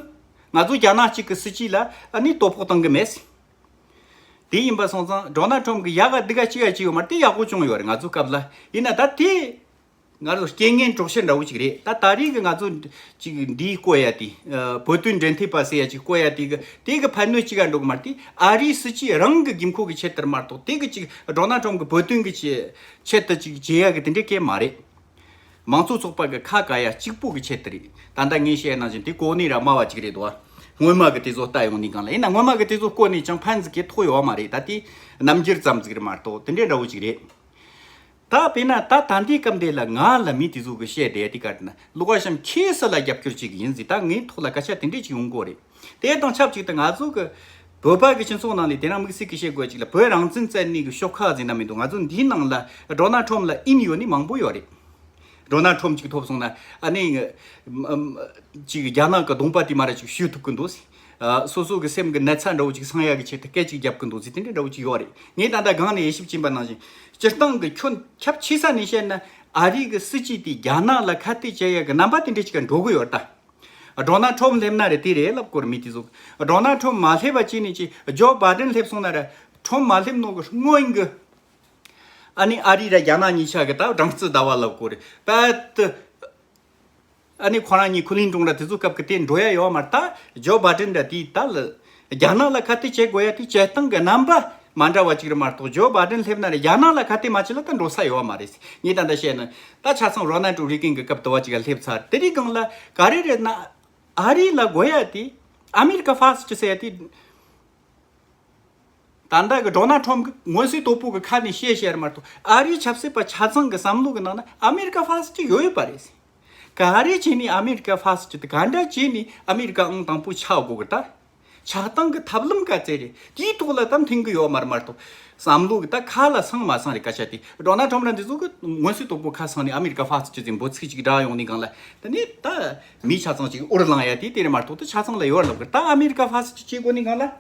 ང་ཚོ་རྒྱ་ནག་གཅིག་གི་སྲིད་ཇུས་ལ་ཨ་ནི་དོ་ཕོག་བཏང་གི་མེད། དེ་ཡིན་པ་སོང་ཙང་ཌོ་ནལ་ཊམ་གི་ཡག་ག་སྡུག་ག་ཅི་ཡ་ཅི་ཡོད་མ་རེད། དེ་ཡག་པོ་བྱུང་ཡོད་རེད། ང་ཚོ་སྐབས་ལ་ཡིན་ན་ད་དེ་ང་ཚོ་རྐྱེན་ངན་གྲོགས་ཤེས་འདྲ་བོ་ཅིག་རེད། ད་ད་རེས་ཀྱི་ང་ཚོ་ཅིག་འདིའི་བཀོད་ཡ་དེ་བོད་དོན་འབྲེལ་མཐུད་པ་ཟེར་ཡ་ཅིག་བཀོད་ཡ་དེ་གི་དེ་གི་ཕན་གནོད་ཅིག་ག་འགྲོ་གི་མ་རེད། དེ་ཨ་རིའི་སྲིད་ཇུས་རང་གི་དགོས་མཁོ་གི་ཆེད་དུ་མ་གཏོགས་དེ་གི་ཅིག་ཌོ་ནལ་ཊམ་གི་བོད་དོན་གི་ཆེད་དུ་ཅིག་བྱེད་ཡ་གི་དེ་འདྲའི་སྐད་མ་རེད། མང་གཙོ་ཚོགས་པ་གི་ཁ་བཀག་ཡ་གཅིག་པོ་གི་ཆེད་དུ་རེད། ད་ལྟ་ངས་བཤད་ནང་བཞིན་དེ་གོ་གནས་ར་དམའ་བ་ཅིག་རེད་དོ། སྔོན་མ་གི་དེ་ཚོ་ལྟ་ཡོང་ནས་གང་ལ་ཡིན་ན་སྔོན་མ་གི་དེ་ཚོ་བཀོད་ནས་ཅང་ཕན་ཟིག་གི་ཐོགས་ཡོད་མ་རེད། ད་དེ་རྣམ་འགྱུར་ཙམ་ཟིག་རེད་མ་གཏོགས་དེ་འདྲའི་འདྲ་བོ་ཅིག་རེད། ད་དཔེར་ན་ད་ད་ལྟའི་སྐབས་འདི་ལ་ང་ལ་མི་དེ་ཚོ་གི་བཤད་བསྡད་དེ་ག་རེ་ན་ཀླུ་མཁར་བྱམས་ཁྱེད་སུ་ལ་རྒྱབ་སྐྱོར་བྱེད་གི་ཡིན་ཟིག་ད་ངའི་ཐོག་ལ་སྐད་ཆ་དེ་འདྲས་ཅིག་ཡོང་གི་རེད། དེ་དང་ཆབས་ཅིག་ཏུ་ང་ཚོ་གི་བོད་པ་གི་སྤྱི་ཚོགས་ནང་ནས་དེ་རིང་དམིགས་བསལ་གི་བཤད་དགོས་ཅིག་ལ་བོད་རང་བཙན་བཙལ་ནི་གི་ཤོག་ཁག་ཟིན་ན་མི་འདུག་ང་ཚོ་འདིའི་ནང་ལ་ཌོ་ནལ་ཊམ་ལ་ཨིན་ཡོད་ནི་མང་པོ་ཡོད་རེད། ཌོ་ནལ་ཊམ་ཅིག་ཐོབ་སོང་ན་ཨ་ནི་ཅིག་རྒྱ་ནག་གི་གདོང་པ་དེ་མ་ར་ཅིག་གཞུ་ཐུབ་གི་འདུག་ཟེར། སོ་སོ་གི་སེམས་གི་ན་ཚ་འདྲ་བོ་ཅིག་སངས་ཡ་གི་ཆེད་དུ་སྐད་ཅིག་རྒྱབ་གི་འདུག་ཟེར་དེ་འདྲ་འདྲ་བོ་ཅིག་ཡོད་རེད། ངས་ད་ལྟ་སྒང་ནས་དབྱེ་ཞིབ་བྱིན་པ་ནང་བཞིན་སྤྱིར་བཏང་གི་ཁྱོན་ཁྱབ་ཆེ་ས་ནས་བཤད་ན་ཨ་རི་གི་སྲིད་ཇུས་དེ་རྒྱ་ནག་ལ་ཁ་གཏད་བཅག་ཡ་གི་རྣམ་པ་དེ་འདྲ་ཅིག་ག་འགྲོ་གི་ཡོད་ད། ཌོ་ནལ་ཊམ་སླེབས་ན་རེད་དེ་རེད་ལབ་གོ་རེད་མི་དེ་ཚོ། ཌོ་ནལ་ཊམ་མ་སླེབས་པ་ཅིག་ནས་ཅིག་ཇོ་བྷའི་ཌེན་སླེབས་སོང་ན་ར་ཊམ་མ་སླེབས་ནོ་གི་སྔོན་གི་ཨ་ནི་ཨ་རི་ར་རྒྱ་ནག་གཉིས་ཆ་གི་ད་སྦྲང་རྩི་ཟླ་བ་ལབ་གོ་རེད་པད། ཨ་ནི་ཁོ་རང་གཉིས་ཁུ་ལིན་ཀྲུང་ར་དེ་ཚོ་སྐབས་ཀྱི་དེ་འགྲོ་ཡ་ཡོད་མ་རེད། ད་ཇོ་བྷའི་ཌེན་ར་དེ་ད་ལ་རྒྱ་ནག་ལ་ཁ་གཏད་བྱེད་དགོས་ཡ་དེ་བྱེད་སྟངས་ཀྱི་རྣམ་པ་མ་འདྲ་བ་ཅིག་རེད་མ་གཏོགས་ཇོ་བྷའི་ཌེན་སླེབས་ན་ར་རྒྱ་ནག་ལ་ཁ་གཏད་མ་བྱེད་ལ་ད་འགྲོ་ས་ཡོད་མ་རེད། ངས་ད་ལྟ་བཤད་ན་ད་ཆ་ཚང་རོ་ནལ་ཌོ་རེ་གན་གྱི་སྐབས་དུ་བ་ཅིག་ལ་སླེབས་ཚར། དེ་རིང་སྒང་ལ་ག་རེ་རེད་ན་ཨ་རི་ལ་དགོས་ཡ་དེ་ཨ་མི་རི་ཀ་ཧྥ་སི་ཊི་ཟེར་ཡ་དེ། ད་ལྟ་གི་ཌོ་ནལ་ཊམ་གི་མངོན་གསལ་དོད་པོ་གི་ཁ་ནས་བཤད་བཤད་རེད་མ་གཏོགས་ཨ་རིའི་ཆབ་སྲིད་པ་ཆ་ཚང་གི་བསམ་བློ་གི་ནང་ན་ཨ་མི་རི་ཀ་ཧྥ་སི་ཊི་ཡོད་ཡོད་པ་རེད། ག་རེ་བྱས་ནས་ཨ་མི་རི་ཀ་ཧྥ་སི་ཊི་དེ་ག་འདྲ་བྱས་ནས་ཨ་མི་རི་ཀ་ཨང་དང་པོ་ཆགས་དགོས་གི་ད། ཆགས་སྟངས་གི་ཐབས་ལམ་ག་ཚད་རེད་དེའི་ཐོག་ལ་ད་མཐུན་གི་ཡོད་མ་རེད་མ་གཏོགས་བསམ་བློ་གི་ད་ཁ་ལ་སང་མ་སང་རེད་སྐད་ཆ་དེ། ཌོ་ནལ་ཊམ་ར་འདི་ཚོ་གི་མངོན་གསལ་དོད་པོ་ཁ་སང་ནས་ཨ་མི་རི་ཀ་ཧྥ་སི་ཊི་ཟེར་འབོད་ཚིག་ཅིག་བསྒྲགས་ཡོང་ནས་སྒང་ལ་ད་ནི་ད་མི་ཆ་ཚང་ཅིག་འུར་ལངས་ཡ་དེ་དེ་རེད་མ་གཏོགས་ད་ཆ་ཚང་ལ་ཡོད་རེད་ལབ་གི་ད་ཨ་མི་རི་ཀ་ཧྥ་སི་ཊི་བྱེད་དགོས་ནས་སྒང་ལ།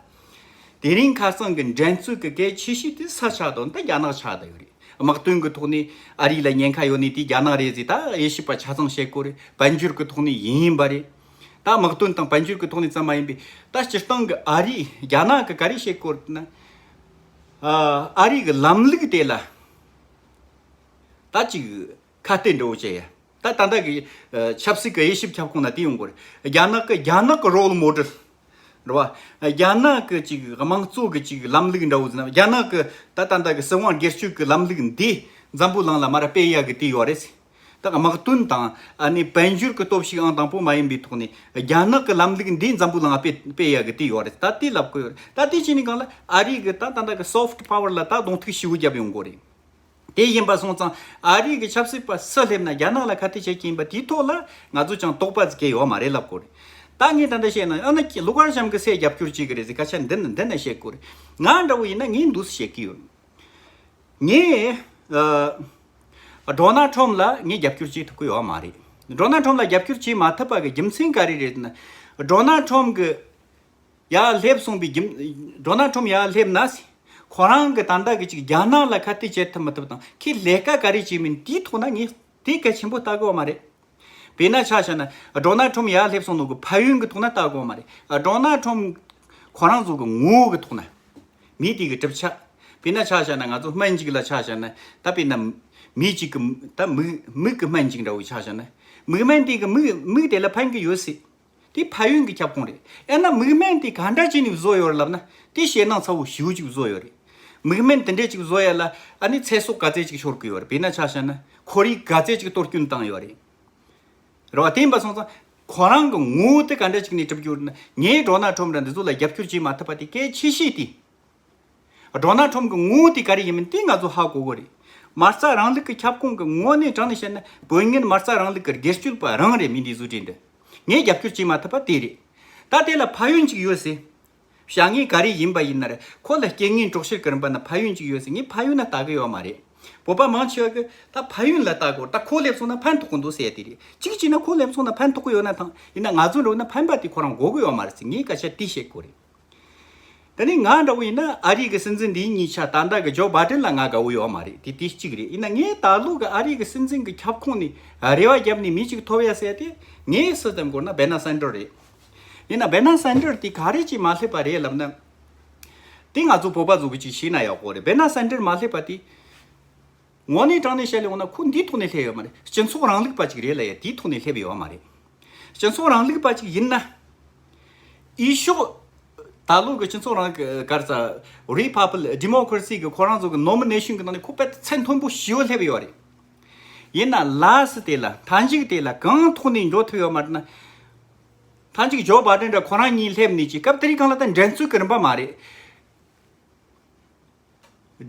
དེ་རིང་ཁ་སང་གི་འགྲན་རྩོད་ཀྱི་གལ་ཆེ་ཤོས་དེ་ས་ཆ་དང་ད་རྒྱ་ནག་ཆགས་བསྡད་ཡོད་རེད། དམག་དོན་གྱི་ཐོག་ནས་ཨ་རི་ལ་ཉེན་ཁ་ཡོད་ནི་དེ་རྒྱ་ནག་རེད་ཟེར་ད་དབྱེ་ཞིབ་པ་ཆ་ཚང་བཤད་དགོས་རེད། དཔལ་འབྱོར་གྱི་ཐོག་ནས་ཡིན་ཡིན་པ་རེད། ད་དམག་དོན་དང་དཔལ་འབྱོར་གྱི་ཐོག་ནས་ཙམ་མ་ཡིན་པའི་ད་སྤྱིར་བཏང་གི་ཨ་རི་རྒྱ་ནག་གི་ག་རེ་བཤད་དགོས་རེད་ན། ཨ་རི་གི་ལམ་ལུགས་དེ་ལ་ད་ཅིག་ཁ་གཏད་འདྲ་བོ་བྱས་ཡ། ད་ད་ལྟ་གི་ཨ་ཆབ་སྲིད་ཀྱི་དབྱེ་ཞིབ་ཁྱབ་ཁོངས་ན་དེ་ཡོང་གི་རེད། རྒྱ་ནག་གི་རྒྱ་ནག་གི་རོལ་མོ་ཌེལ་རེད་བ། རྒྱ་ནག་གི་ཅིག་དམངས་གཙོ་གི་ཅིག་ལམ་ལུགས་འདྲ་བོ་ཟེར་ན་རྒྱ་ནག་གི་ད་ད་ལྟ་གི་སྲིད་དབང་སྒེར་གཅོད་ཀྱི་ལམ་ལུགས་འདི་འཛམ་བུ་གླིང་ལ་མ་ར་སྤེལ་ཡ་གི་དེ་ཡོད་རེད། ད་དམག་དོན་དང་ཨ་ནི་དཔལ་འབྱོར་གྱི་སྟོབས་ཤུགས་ཨང་དང་པོ་མ་ཡིན་པའི་ཐོག་ནས་རྒྱ་ནག་གི་ལམ་ལུགས་འདི་འཛམ་བུ་གླིང་ང་སྤེལ་སྤེལ་ཡ་གི་དེ་ཡོད་རེད། ད་དེ་ལབ་དགོས་ཡོད་རེད། ད་དེ་བྱས་ནས་གང་ལ་ཨ་རི་གི་ད་ད་ལྟ་གི་སོཕ་ཊི་པ་ཝར་ལ་ད་གདོང་ཐུག་ཞེ་པོ་བརྒྱབ་ཡོང་གི་རེད། དེ་ཡིན་པ་སོང་ཙང་ཨ་རི་གི་ཆབ་སྲིད་པ་སུ་སླེབས་ན་རྒྱ་ནག་ལ་ཁ་གཏད་བྱེད་ཀྱི་ཡིན་པ་དེའི་ཐོག་ལ་ང་ཚོ་ཅང་དོགས་པ་ཟིག་གས་ཡོད་མ་རེད་ལབ་དགོས་རེད། ད་ངས་ད་ལྟ་བཤད་ན་ཨ་ན་ལོ་ཀར་ཤམ་གི་སེ་རྒྱབ་སྐྱོར་བྱེད་གི་རེད་ཟེར་སྐད་ཆ་འདི་ན་འདི་ན་བཤད་དགོས་རེད། ང་འདྲ་བོ་ཡིན་ན་ངས་འདུག་སེ་བཤད་གི་ཡོད། ངས་ཨ་ཌོ་ནལ་ཊམ་ལ་ངས་རྒྱབ་སྐྱོར་བྱེད་ཐུབ་ཀྱི་ཡོད་མ་རེད། ཌོ་ནལ་ཊམ་ལ་རྒྱབ་སྐྱོར་བྱེད་མ་ཐུབ་པ་གི་རྒྱུ་མཚན་ག་རེ་རེད་ན། ཌོ་ནལ་ཊམ་གི་ཡར་སླེབས་སོང་པའི་རྒྱུ་ཌོ་ནལ་ཊམ་ཡར་སླེབས་ན་ཁོ་རང་གི་ད་ལྟ་གི་ཅིག་རྒྱ་ནག་ལ་ཁ་གཏད་བྱེད་ཐུབ་མི་ཐུབ་དང་ཁོས་ལས་ཀ་ག་རེ་བྱེད་མིན་དེའི་ཐོག་ན་ངས་དེ་གལ་ཆེན་པོ་ལྟ་གི་ཡོད་མ་རེད། དཔེར་ན་ཆ་བཞག་ན་ཌོ་ནལ་ཊམ་ཡར་སླེབས་སོང་ནོ་གི་ཕན་ཡོན་གི་ཐོག་ན་ལྟ་དགོས་མ་རེད། ཌོ་ནལ་ཊམ་ཁོ་རང་ཚོ་གི་ངོ་བོ་གི་ཐོག་ན་མི་དེ་གི་གྲུབ་ཆ། དཔེར་ན་ཆ་བཞག་ན་ང་ཚོ་སྨན་གཅིག་ལ་ཆ་བཞག་ན་ད་དཔེར་ན་མི་གཅིག་གི་ད་མིག་མིག་གི་སྨན་གཅིག་འདྲ་བོ་ཆ་བཞག་ན་མིག་སྨན་དེ་གི་མིག་མིག་དེ་ལ་ཕན་གི་ཡོད་སྲིད། དེ་ཕན་ཡོན་གི་ཁྱབ་ཁོངས་རེད། ཨེ་ན་མིག་སྨན་དེ་ག་འདྲ་བྱས་ནས་བཟོ་ཡོད་རེད་ལབ་ན་དེ་ཞེད་སྣང་ཚ་བོ་ཞེ་པོ་ཅིག་བཟོ་ཡོད་རེད། མིག་སྨན་དེ་འདྲས་ཅིག་བཟོ་ཡ་ལ་ཨ་ནི་ཚེ་སྲོག་ག་ཚད་ཅིག་ཤོར་གི་ཡོད་རེད། དཔེར་ན་ཆ་བཞག་ན་ཁོར་ཡུག་ག་ཚད་ཅིག་གཏོར་སྐྱོན་བཏང་ཡོད་རེད། རེད་བ། དེ་ཡིན་པ་སོང་ཙང་ཁོ་རང་གི་ངོ་བོ་དེ་ག་འདྲ་ཅིག་ནས་གྲུབ་རྒྱུ་རེད་ན་ངས་ཌོ་ནལ་ཊམ་ར་འདི་ཚོ་ལ་རྒྱབ་སྐྱོར་བྱེད་མ་ཐུབ་པ་དེ་གལ་ཆེ་ཤོས་དེ། ཌོ་ནལ་ཊམ་གི་ངོ་བོ་དེ་ག་རེ་ཡིན་མིན་དེ་ང་ཚོ་ཧ་གོ་གི་རེད། མ་རྩ་རིང་ལུགས་ཀྱི་ཁྱབ་ཁོངས་ཀྱི་ངོས་ནས་དྲངས་ནས་བཤད་ན་བོད་ངན་མ་རྩ་རིང་ལུགས་ཀྱི་སྒེར་གཅོད་པ་རང་རེད། མི་འདི་བཟོ་གྲྭ་འདི་ངས་རྒྱབ་སྐྱོར་བྱེད་མ་ཐུབ་པ་དེ་རེད། ད་དེ་ལ་ཕན་ཡོན་ཅིག་ཡོད་སྲིད། བྱ་ངན་ག་རེ་ཡིན་པ་ཡིན་ན་རེད། ཁོ་ལ་རྐྱེན་ངན་གྲོགས་བྱེད་ཀྱི་རིམ་པ་ན་ཕན་ཡོན་ཅིག་ཡོད་ཟེར། ངས་ཕན་ཡོན་ན་ལྟ་གི་ཡོད་མ་རེད། བོད་པ་མང་ཆེ་བ་གི་ད་ཕན་ཡོན་ལ་ལྟ་དགོས། ད་ཁོ་སླེབས་སོང་ན་ཕན་ཐོགས་གི་འདུག་ཟེར་ཡ་དེ་རེད། གཅིག་བྱས་ན་ཁོ་སླེབས་སོང་ན་ཕན་ཐོགས་གི་ཡོད་ན་ཐང་། ཡིན་ན་ང་ཚོ་འགྲོ་ན་ཕན་པ་དེ་ཁོ་རང་དགོས་གི་ཡོད་མ་རེད་ཟེར། ངས་སྐད་ཆ་དེ་བཤད་དགོས་རེད། ད་ནི་ང་འདྲ་བོ་ཡིན་ན་ཨ་རི་གི་སྲིད་འཛིན་འདིའི་གཉིས་ཆ་ད་ལྟ་གི་ཇོ་བྷ་ཏན་ལ་ང་དགའ་བོ་ཡོད་མ་རེད། དེ་དེ་གཅིག་རེད། ཡིན་ན་ངས་ད་ལོ་གི་ཨ་རི་གི་སྲིད་འཛིན་གི་ཁྱབ་ཁོངས་ནས་རེ་བ་བརྒྱབ་ནས་མི་གཅིག་ཐོབ་ཡ་ཟེར་ཡ་དེ་ངས་སུ་ཙམ་དགོས་ན་བེ་ན་སན་ཏྲར་རེད། ཡིན་ན་བེ་ན་སན་ཏྲར་དེ་ག་རེ་ཅིག་མ་སླེབས་པ་རེད་ལབ་ན། དེ་ང་ཚོ་བོད་པ་ཚོ་གི་ཅིག་ཤེས་ན་ཡག་པོ་རེད། བེ་ན་སན་ཏྲར་མ་སླེབས་པ་དེ། དངོས་གནས་དྲང་གནས་བཤད་ལེ་འོང་ན་ཁོ་འདིའི་ཐོག་ནས་སླེབས་ཡོད་མ་རེད། སྤྱི་ཚོགས་རིང་ལུགས་པ་ཅིག་རེད་ལ་ཡ་དེའི་ཐོག་ནས་སླེབས་ཡོད་མ་རེད། སྤྱི་ཚོགས་རིང་ལུགས་པ་ཅིག་ཡིན་ན། འོས་ཤོག་ད་ལོ་གི་སྤྱི་ཚོགས་རིང་ལུགས་ཀྱི་ག་རེ་ཟེར། རི་ཕ་བི་ལིག་ཌི་མོ་ཀ་ར་སི་གི་ཁོ་རང་ཚོ་གི་ནོ་མི་ནེ་ཤན་གི་ནང་ནས་ཁོ་དཔེ་ཚད་མཐོན་པོ་ཞེ་པོ་སླེབས་ཡོད་རེད། ཡིན་ན་ལ་སི་དེ་ལ་མཐའ་མཇུག་དེ་ལ་གང་ཐོག་ནས་འགྲོ་ཐུབ་ཡོད་མ་རེད་ན། མཐའ་མཇུག་ཇོ་བྷ་ཏན་འདྲ་ཁོ་རང་གཉིས་སླེབས་ནས་ཀྱི་སྐབས་དེ་རིང་གང་ལ་ད་འགྲན་རྩོད་ཀྱི་རིམ་པ་མ་རེད།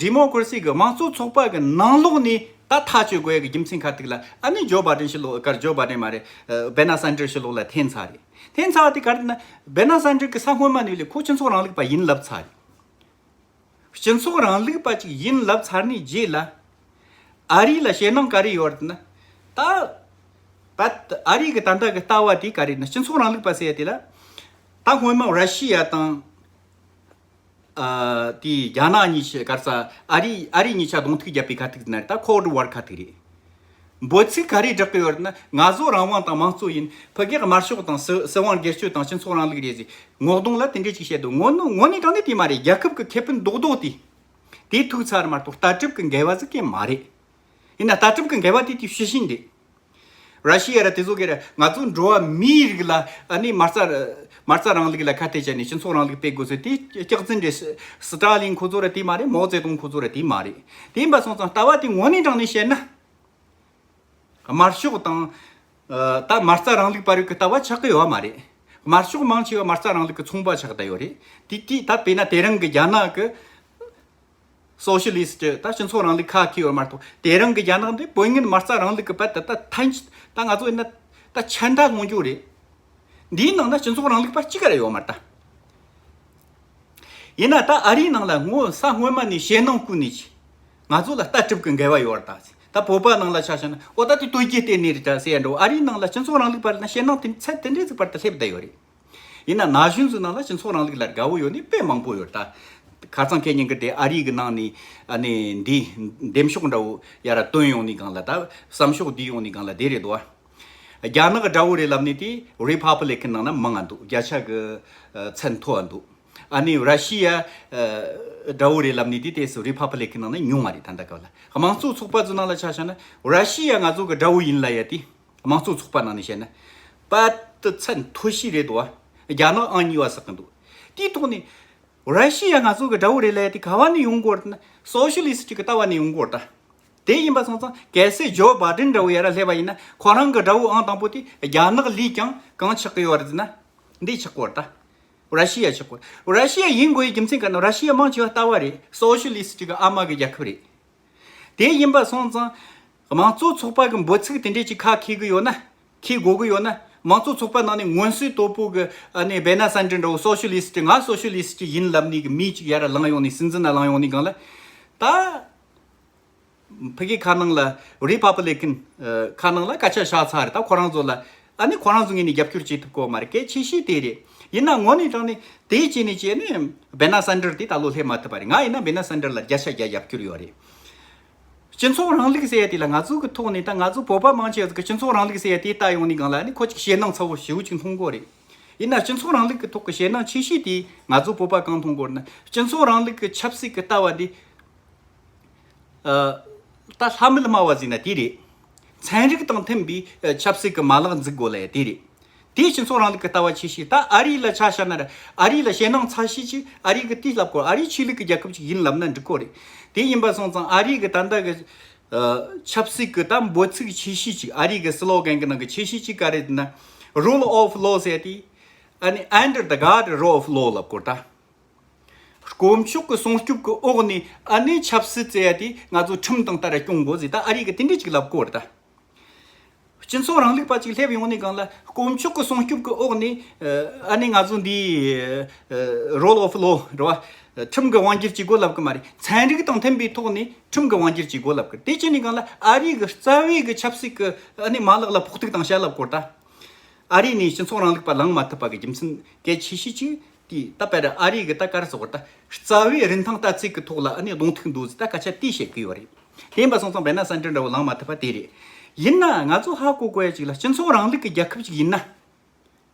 ཌི་མོ་ཀ་ར་སི་གི་དམངས་གཙོ་ཚོགས་པ་གི་ནང་ལོགས་ནས་ད་ཐག་གཅོད་དགོས་ཡ་གི་རྒྱུ་མཚན་ཁ་ཐུག་ལ་ཨ་ནི་ཇོ་བྷ་ཏན་ཕྱི་ལོགས་གར་ཇོ་བྷ་ཏན་མ་རེད། ཨ་བེ་ན་སན་ཏྲར་ཕྱི་ལོགས་ལ་འཐེན་ཚར་རེད། འཐེན་ཚར་བ་དེ་ག་རེ་ན་བེ་ན་སན་ཏྲར་གི་ས་སྔོན་མ་ནས་ལས་ཁོ་སྤྱི་ཚོགས་རིང་ལུགས་པ་ཡིན་ལབ་ཚར་རེད། སྤྱི་ཚོགས་རིང་ལུགས་པ་ཅིག་ཡིན་ལབ་ཚར་ནས་རྗེས་ལ་ཨ་རི་ལ་ཞེད་སྣང་ག་རེ་ཡོད་རེད་ན། ད་པད་ཨ་རི་གི་ད་ལྟ་གི་ལྟ་བ་དེ་ག་རེ་ན་སྤྱི་ཚོགས་རིང་ལུགས་པ་ཟེར་ཡ་དེ་ལ་ད་སྔོན་མ་ར་ཤི་ཡ་དང་། ཨ་དེའི་རྒྱ་ནག་གཉིས་ཆ་ག་རེ་ཟེར། ཨ་རི་ཨ་རི་གཉིས་ཆ་གདོང་ཐུག་བརྒྱབ་པའི་ཁ་ཐུག་ན་རེད། ད་ཁོལ་ཌི་ཝར་ཁ་ཐུག་རེད། འབོད་ཚིག་ག་རེ་བསྒྲགས་ཀྱི་ཡོད་རེད་ན་ང་ཚོ་རང་དབང་དང་དམངས་གཙོ་ཡིན། ཕ་གིའི་དམར་ཤོག་དང་སྲིད་སྲིད་དབང་སྒེར་གཅོད་དང་སྤྱི་ཚོགས་རིང་ལུགས་རེད་ཟེར། ངོ་གདོང་ལ་དེ་འདྲས་ཅིག་བཤད་འདུག་དངོས་གནས་དངོས་གནས་དྲང་གནས་དེ་མ་རེད། རྒྱལ་ཁབ་ཀྱི་ཁེ་ཕན་རྡོག་རྡོག་དེ་དེ་ཐུག་ཚར་མ་གཏོགས་ལྟ་གྲུབ་ཀྱི་འགལ་བ་ཟིག་གས་མ་རེད། ཡིན་ན་ལྟ་གྲུབ་ཀྱི་འགལ་བ་དེ་དེ་ཤེས་བཞིན་རེད། ར་ཤི་ཡ་ར་དེ་ཚོ་གི་ར་ང་ཚོ་འགྲོ་བ་མིའི་རིགས་ལ་ཨ་ནི་མ་རྩ་མ་རྩ་རིང་ལུགས་ལ་ཁ་གཏད་བྱས་ནས་སྤྱི་ཚོགས་རིང་ལུགས་སྤེལ་དགོས་ཚུལ་དེ་སྐྱག་རྫུན་རེད། སི་ཏཱ་ལིན་ཁོ་ཚོ་ར་དེ་མ་རེད། མའོ་ཙེ་ཏུང་ཁོ་ཚོ་ར་དེ་མ་རེད། དེ་ཡིན་པ་སོང་ཙང་ལྟ་བ་དེ་དངོས་གནས་དྲང་གནས་བཤད་ན། དམར་ཤོག་དང་། ཨ་ད་མ་རྩ་རིང་ལུགས་པ་རིགས་ཀྱི་ལྟ་བ་ཆགས་ཀྱི་ཡོད་མ་རེད། དམར་ཤོག་མང་ཆེ་བ་མ་རྩ་རིང་ལུགས་ཀྱི་ཚོང་པ་ཆགས་བསྡད་ཡོད་རེད། དེ་དེ་ད་དཔེར་ན་དེ་རིང་གི་རྒྱ་ནག་གི་སོ་ཤི་ལིསི་ཊི་ད་སྤྱི་ཚོགས་རིང་ལུགས་ཁ་ཁེ་ཡོད་མ་གཏོགས་དེ་རིང་གི་རྒྱ་ནག་འདི་བོད་ངན་མ་རྩ་རིང་ལུགས་ཀྱི་བར་དུ་ད་ཐན་ད་ང་ཚོ་ཡིན་ན་ད་ཆད་མཐའ་ལོངས་རྒྱུ་རེད། འདིའི་ནང་ན་སྤྱི་ཚོགས་རིང་ལུགས་པ་གཅིག་ག་ར་ཡོད་མ་རེད་ད། ཡིན་ན་ད་ཨ་རིའི་ནང་ལ་ངོ་ས་སྔོན་མ་ནས་ཞེད་སྣང་བསྐུལ་ནས་ཀྱི་ང་ཚོ་ལ་ལྟ་གྲུབ་ཀྱི་འགལ་བ་ཡོད་རེད་ད། ད་བོད་པ་ནང་ལ་ཆ་བཞག་ན་ཨོ་ད་དེ་སྟོད་རྒྱུད་བལྟས་ནས་རེད་ད་ཟེར་ཡ་འདྲ་བོ། ཨ་རིའི་ནང་ལ་སྤྱི་ཚོགས་རིང་ལུགས་པ་རེད་ན་ཞེད་སྣང་དེ་ཚད་དེ་འདྲས་ཟིག་བར་དུ་སླེབས་བསྡད་ཡོད་རེད། ཡིན་ན་ན་གཞོན་ཚོའི་ནང་ལ་སྤྱི་ཚོགས་རིང་ལུགས་ལ་དགའ་བོ་ཡོད་ནི་དཔེ་མང་པོ་ཡོད་ད། ཁ་སང་ཁེ་ཉིན་གི་དེ་ཨ་རི་གི་ནང་ནས་ཨ་ནི་འདི་འདེམས་ཤོག་འདྲ་བོ་ཡར་བཏོན་ཡོང་ནི་སྒང་ལ་ད་བསམ་ཤོག་བསྡུས་ཡོང་ནི་སྒང་ལ་དེ་རེད་དོ། རྒྱ་ནག་གི་དགྲ་བོ་རེད་ལབ་ནི་དེ་རི་ཕ་བི་ལི་ཀན་ནང་ན་མང་ང་འདུག་བརྒྱ་ཆ་གི་ཚད་མཐོ་བ་འདུག་ཨ་ནི་ར་ཤི་ཡ་དགྲ་བོ་རེད་ལབ་ནི་དེ་དེ་སུ་རི་ཕ་བི་ལི་ཀན་ནང་ན་ཉུང་བ་རེད། ད་ལྟ་སྐབས་ལ་དམངས་གཙོ་ཚོགས་པ་ཚོའི་ནང་ལ་ཆ་བཞག་ན་ར་ཤི་ཡ་ང་ཚོ་གི་དགྲ་བོ་ཡིན་ལབ་ཡ་དེ། དམངས་གཙོ་ཚོགས་པ་ནང་ནས་བཤད་ན། པད་དུ་ཚད་མཐོ་ཤོས་རེད་དོ། རྒྱ་ནག་ཨང་གཉིས་པ་ཟེར་གི་འདུག་དེའི་ཐོག་ནས། ར་ཤི་ཡ་ང་ཚོ་གི་དགྲ་བོ་རེད་ལབ་ཡ་དེ་ག་བ་ནས་ཡོང་གི་ཡོད་རེད་ན་སོ་ཤི་ལི་སི་ཊི་གི་ལྟ་བ་ནས་ཡོང་གི་ཡོད་རེད་ད། དེ་ཡིན་པ་སོང་ཙང་གལ་སྲིད་ཇོ་བྷའི་ཌེན་འདྲ་བོ་ཡར་སླེབས་པ་ཡིན་ན། ཁོ་རང་གི་དགྲ་བོ་ཨང་དང་པོ་དེ་རྒྱ་ནག་ལས་ཀྱང་གང་ཆགས་ཀྱི་ཡོད་རེད་ཟེར་ན། འདི་ཆགས་ཀྱི་ཡོད་རེད་ད། ར་ཤི་ཡ་ཆགས་ཀྱི་ཡོད། ར་ཤི་ཡ་ཡིན་དགོས་ཡའི་རྒྱུ་མཚན་ག་ན། ར་ཤི་ཡ་མང་ཆེ་བ་ལྟ་བ་རེད། སོ་ཤི་ལི་སི་ཊི་གི་ཨ་མ་གི་རྒྱལ་ཁབ་རེད། དེ་ཡིན་པ་སོང་ཙང་དམངས་གཙོ་ཚོགས་པ་གི་འབོད་ཚིག་དེ་འདྲས་ཅིག་ཁ་འཁྱེར་གི་ཡོད་ན། འཁྱེར་དགོས་གི་ཡོད་ན། དམངས་གཙོ་ཚོགས་པ་ནང་ནས་མངོན་གསལ་དོད་པོ་གི་ཨ་ནི་བེ་ན་སན་ཏྲི་འདྲ་བོ་སོ་ཤི་ལི་སི་ཊི། ང་སོ་ཤི་ལི་སི་ཊི་ཡིན་ལབ་ནི་གི་མི་ཅིག་ཡར་ལངས་ཡོང་ནི། སྲིད་འཛིན་ན་ལངས་ཡོང་ནི་སྒང་ལ། ད་ཕ་གི་ཁ་ནང་ལ་རི་པབ་ལི་ཀན་ཁ་ནང་ལ་སྐད་ཆ་བཤད་ཚར་རེད། ད་ཁོ་རང་ཚོ་ལ་ཨ་ནི་ཁོ་རང་ཚོ་ངོས་ནས་རྒྱབ་སྐྱོར་བྱེད་ཐུབ་ཀྱི་ཡོད་མ་རེད། གལ་ཆེ་ཤོས་དེ་རེད། ཡིན་ན་དངོས་གནས་དྲང་གནས་དེ་བྱས་ནས་བྱས་ནས་བེ་ན་སན་ཏྲི་དེ་ད་ལོ་སླེབས་མ་ཐུབ་པ་རེད། ང་ཡིན་ན་བེ་ན་སན་ཏྲི་ལ་བརྒྱ་ཆ་བརྒྱ་རྒྱབ་སྐྱོར་ཡོད་རེད། སྤྱི་ཚོགས་རིང་ལུགས་ཟེར་ཡ་དེ་ལ་ང་ཚོ་གི་ཐོག་ནས། ད་ང་ཚོ་བོད་པ་མང་ཆེ་བ་ཟིག་གི་སྤྱི་ཚོགས་རིང་ལུགས་ཟེར་ཡ་དེ་ལྟ་ཡོང་ནི་སྒང་ལ་ནི་ཁོ་ཅིག་ཞེད་སྣང་ཚ་བོ་ཞེ་པོ་ཅིག་མཐོང་གི་ཡོད་རེད། ཡིན་ན་སྤྱི་ཚོགས་རིང་ལུགས་ཀྱི་ཐོག་གི་ཞེད་སྣང་ཆེ་ཤོས་དེ་ང་ཚོ་བོད་པ་གང་མཐོང་གི་ཡོད་ན། སྤྱི་ཚོགས་རིང་ལུགས་ཀྱི་ཆབ་སྲིད་ཀྱི་ལྟ་བ་འདི་ཨ་ད་ལྷ་མིན་སྨྲ་བ་ཟེར་ན་དེ་རེད། ཚན་རིག་དང་མཐུན་པའི་ཨ་ཆབ་སྲིད་ཀྱི་མ་ལག་འཛུགས་དགོས་ལབ་ཡ་དེ་རེད། དེའི་སྤྱི་ཚོགས་རིང་ལུགས་ཀྱི་ལྟ་བ་ཆེ་ཤོས། ད་ཨ་རི་ལ་ཆ་བཞག་ན་ར། ཨ་རི་ལ་ཞེད་སྣང་ཚ་ཤོས་ཅིག་ཨ་རི་གི་དེ་ལབ་དགོས། ཨ་རི་ཆོས་ལུགས་ཀྱི་རྒྱལ་ཁབ་ཅིག་ཡིན་ལབ་ན་འགྲིག་གོ་རེད། དེ་ཡིན་པ་སོང་ཙང་ཨ་རི་གི་ད་ལྟ་གི་ཨ་ཆབ་སྲིད་ཀྱི་ད་འབོད་ཚིག་ཆེ་ཤོས་ཅིག། ཨ་རི་གི་སི་ལོ་གན་གི་ནང་གི་ཆེ་ཤོས་ཅིག་ག་རེ་ཟེར་ན། Rule of law ཟེར་ཡ་དེ། ཨ་ནི་Under the God rule of law ལབ་དགོས་ད། དཀོན་མཆོག་གི་སྲུང་སྐྱོབ་ཀྱི་འོག་ནས་ཨ་ནི་ཆབ་སྲིད་ཟེར་ཡ་དེ་ང་ཚོ་ཁྲིམས་དང་ལྟར་སྐྱོང་དགོས་ཟེར། ད་ཨ་རི་གི་དེ་འདྲས་ཅིག་ལབ་གོ་རེད་ད། སྤྱི་ཚོགས་རིང་ལུགས་པ་ཅིག་སླེབས་ཡོང་ནས་སྒང་ལ་དཀོན་མཆོག་གི་སྲུང་སྐྱོབ་ཀྱི་འོག་ནས་ཨ་ནི་ང་ཚོ་འདི་Rule of law རེད་བ། ཁྲིམས་ཀྱི་དབང་སྒྱུར་བྱེད་དགོས་ལབ་གི་མ་རེད། ཚན་རིག་དང་མཐུན་པའི་ཐོག་ནས་ཁྲིམས་ཀྱི་དབང་སྒྱུར་བྱེད་དགོས་ལབ་གི། དེ་བྱས་ནས་སྒང་ལ་ཨ་རི་གི་རྩ་བའི་གི་ཆབ་སྲིད་ཀྱི་ཨ་ནི་མ་ལག་ལ་ཕོག་ཐུག་བཏང་བཞག་ལབ་གོ་རེད་ད། ཨ་རི་ནས་སྤྱི་ཚོགས་རིང་ལུགས་པ་ལངས་མ་ཐུབ་པ་གི་རྒྱུ་མཚན་གལ་ཆེ་ཤོས་ཅིག་དེ་ད་བར་ཨ་རི་གི་ད་ག་རེ་ཟེར་དགོས་རེད་ད། རྩ་བའི་རིན་ཐང་ལྟ་ཚུལ་གི་ཐོག་ལ་ཨ་ནི་གདོང་ཐུག་འདུག་ཟེར་ད་སྐད་ཆ་དེ་བཤད་གི་ཡོད་རེད། དེ་ཡིན་པ་སོང་ཙང་བེ་ན་སན་ཏྲི་འདྲ་བོ་ལངས་མ་ཐུབ་པ་དེ་རེད། ཡིན་ན་ང་ཚོ་ཧ་གོ་དགོས་ཡ་ཅིག་ལ། སྤྱི་ཚོགས་རིང་ལུགས་ཀྱི་རྒྱལ་ཁབ་ཅིག་ཡིན་ན།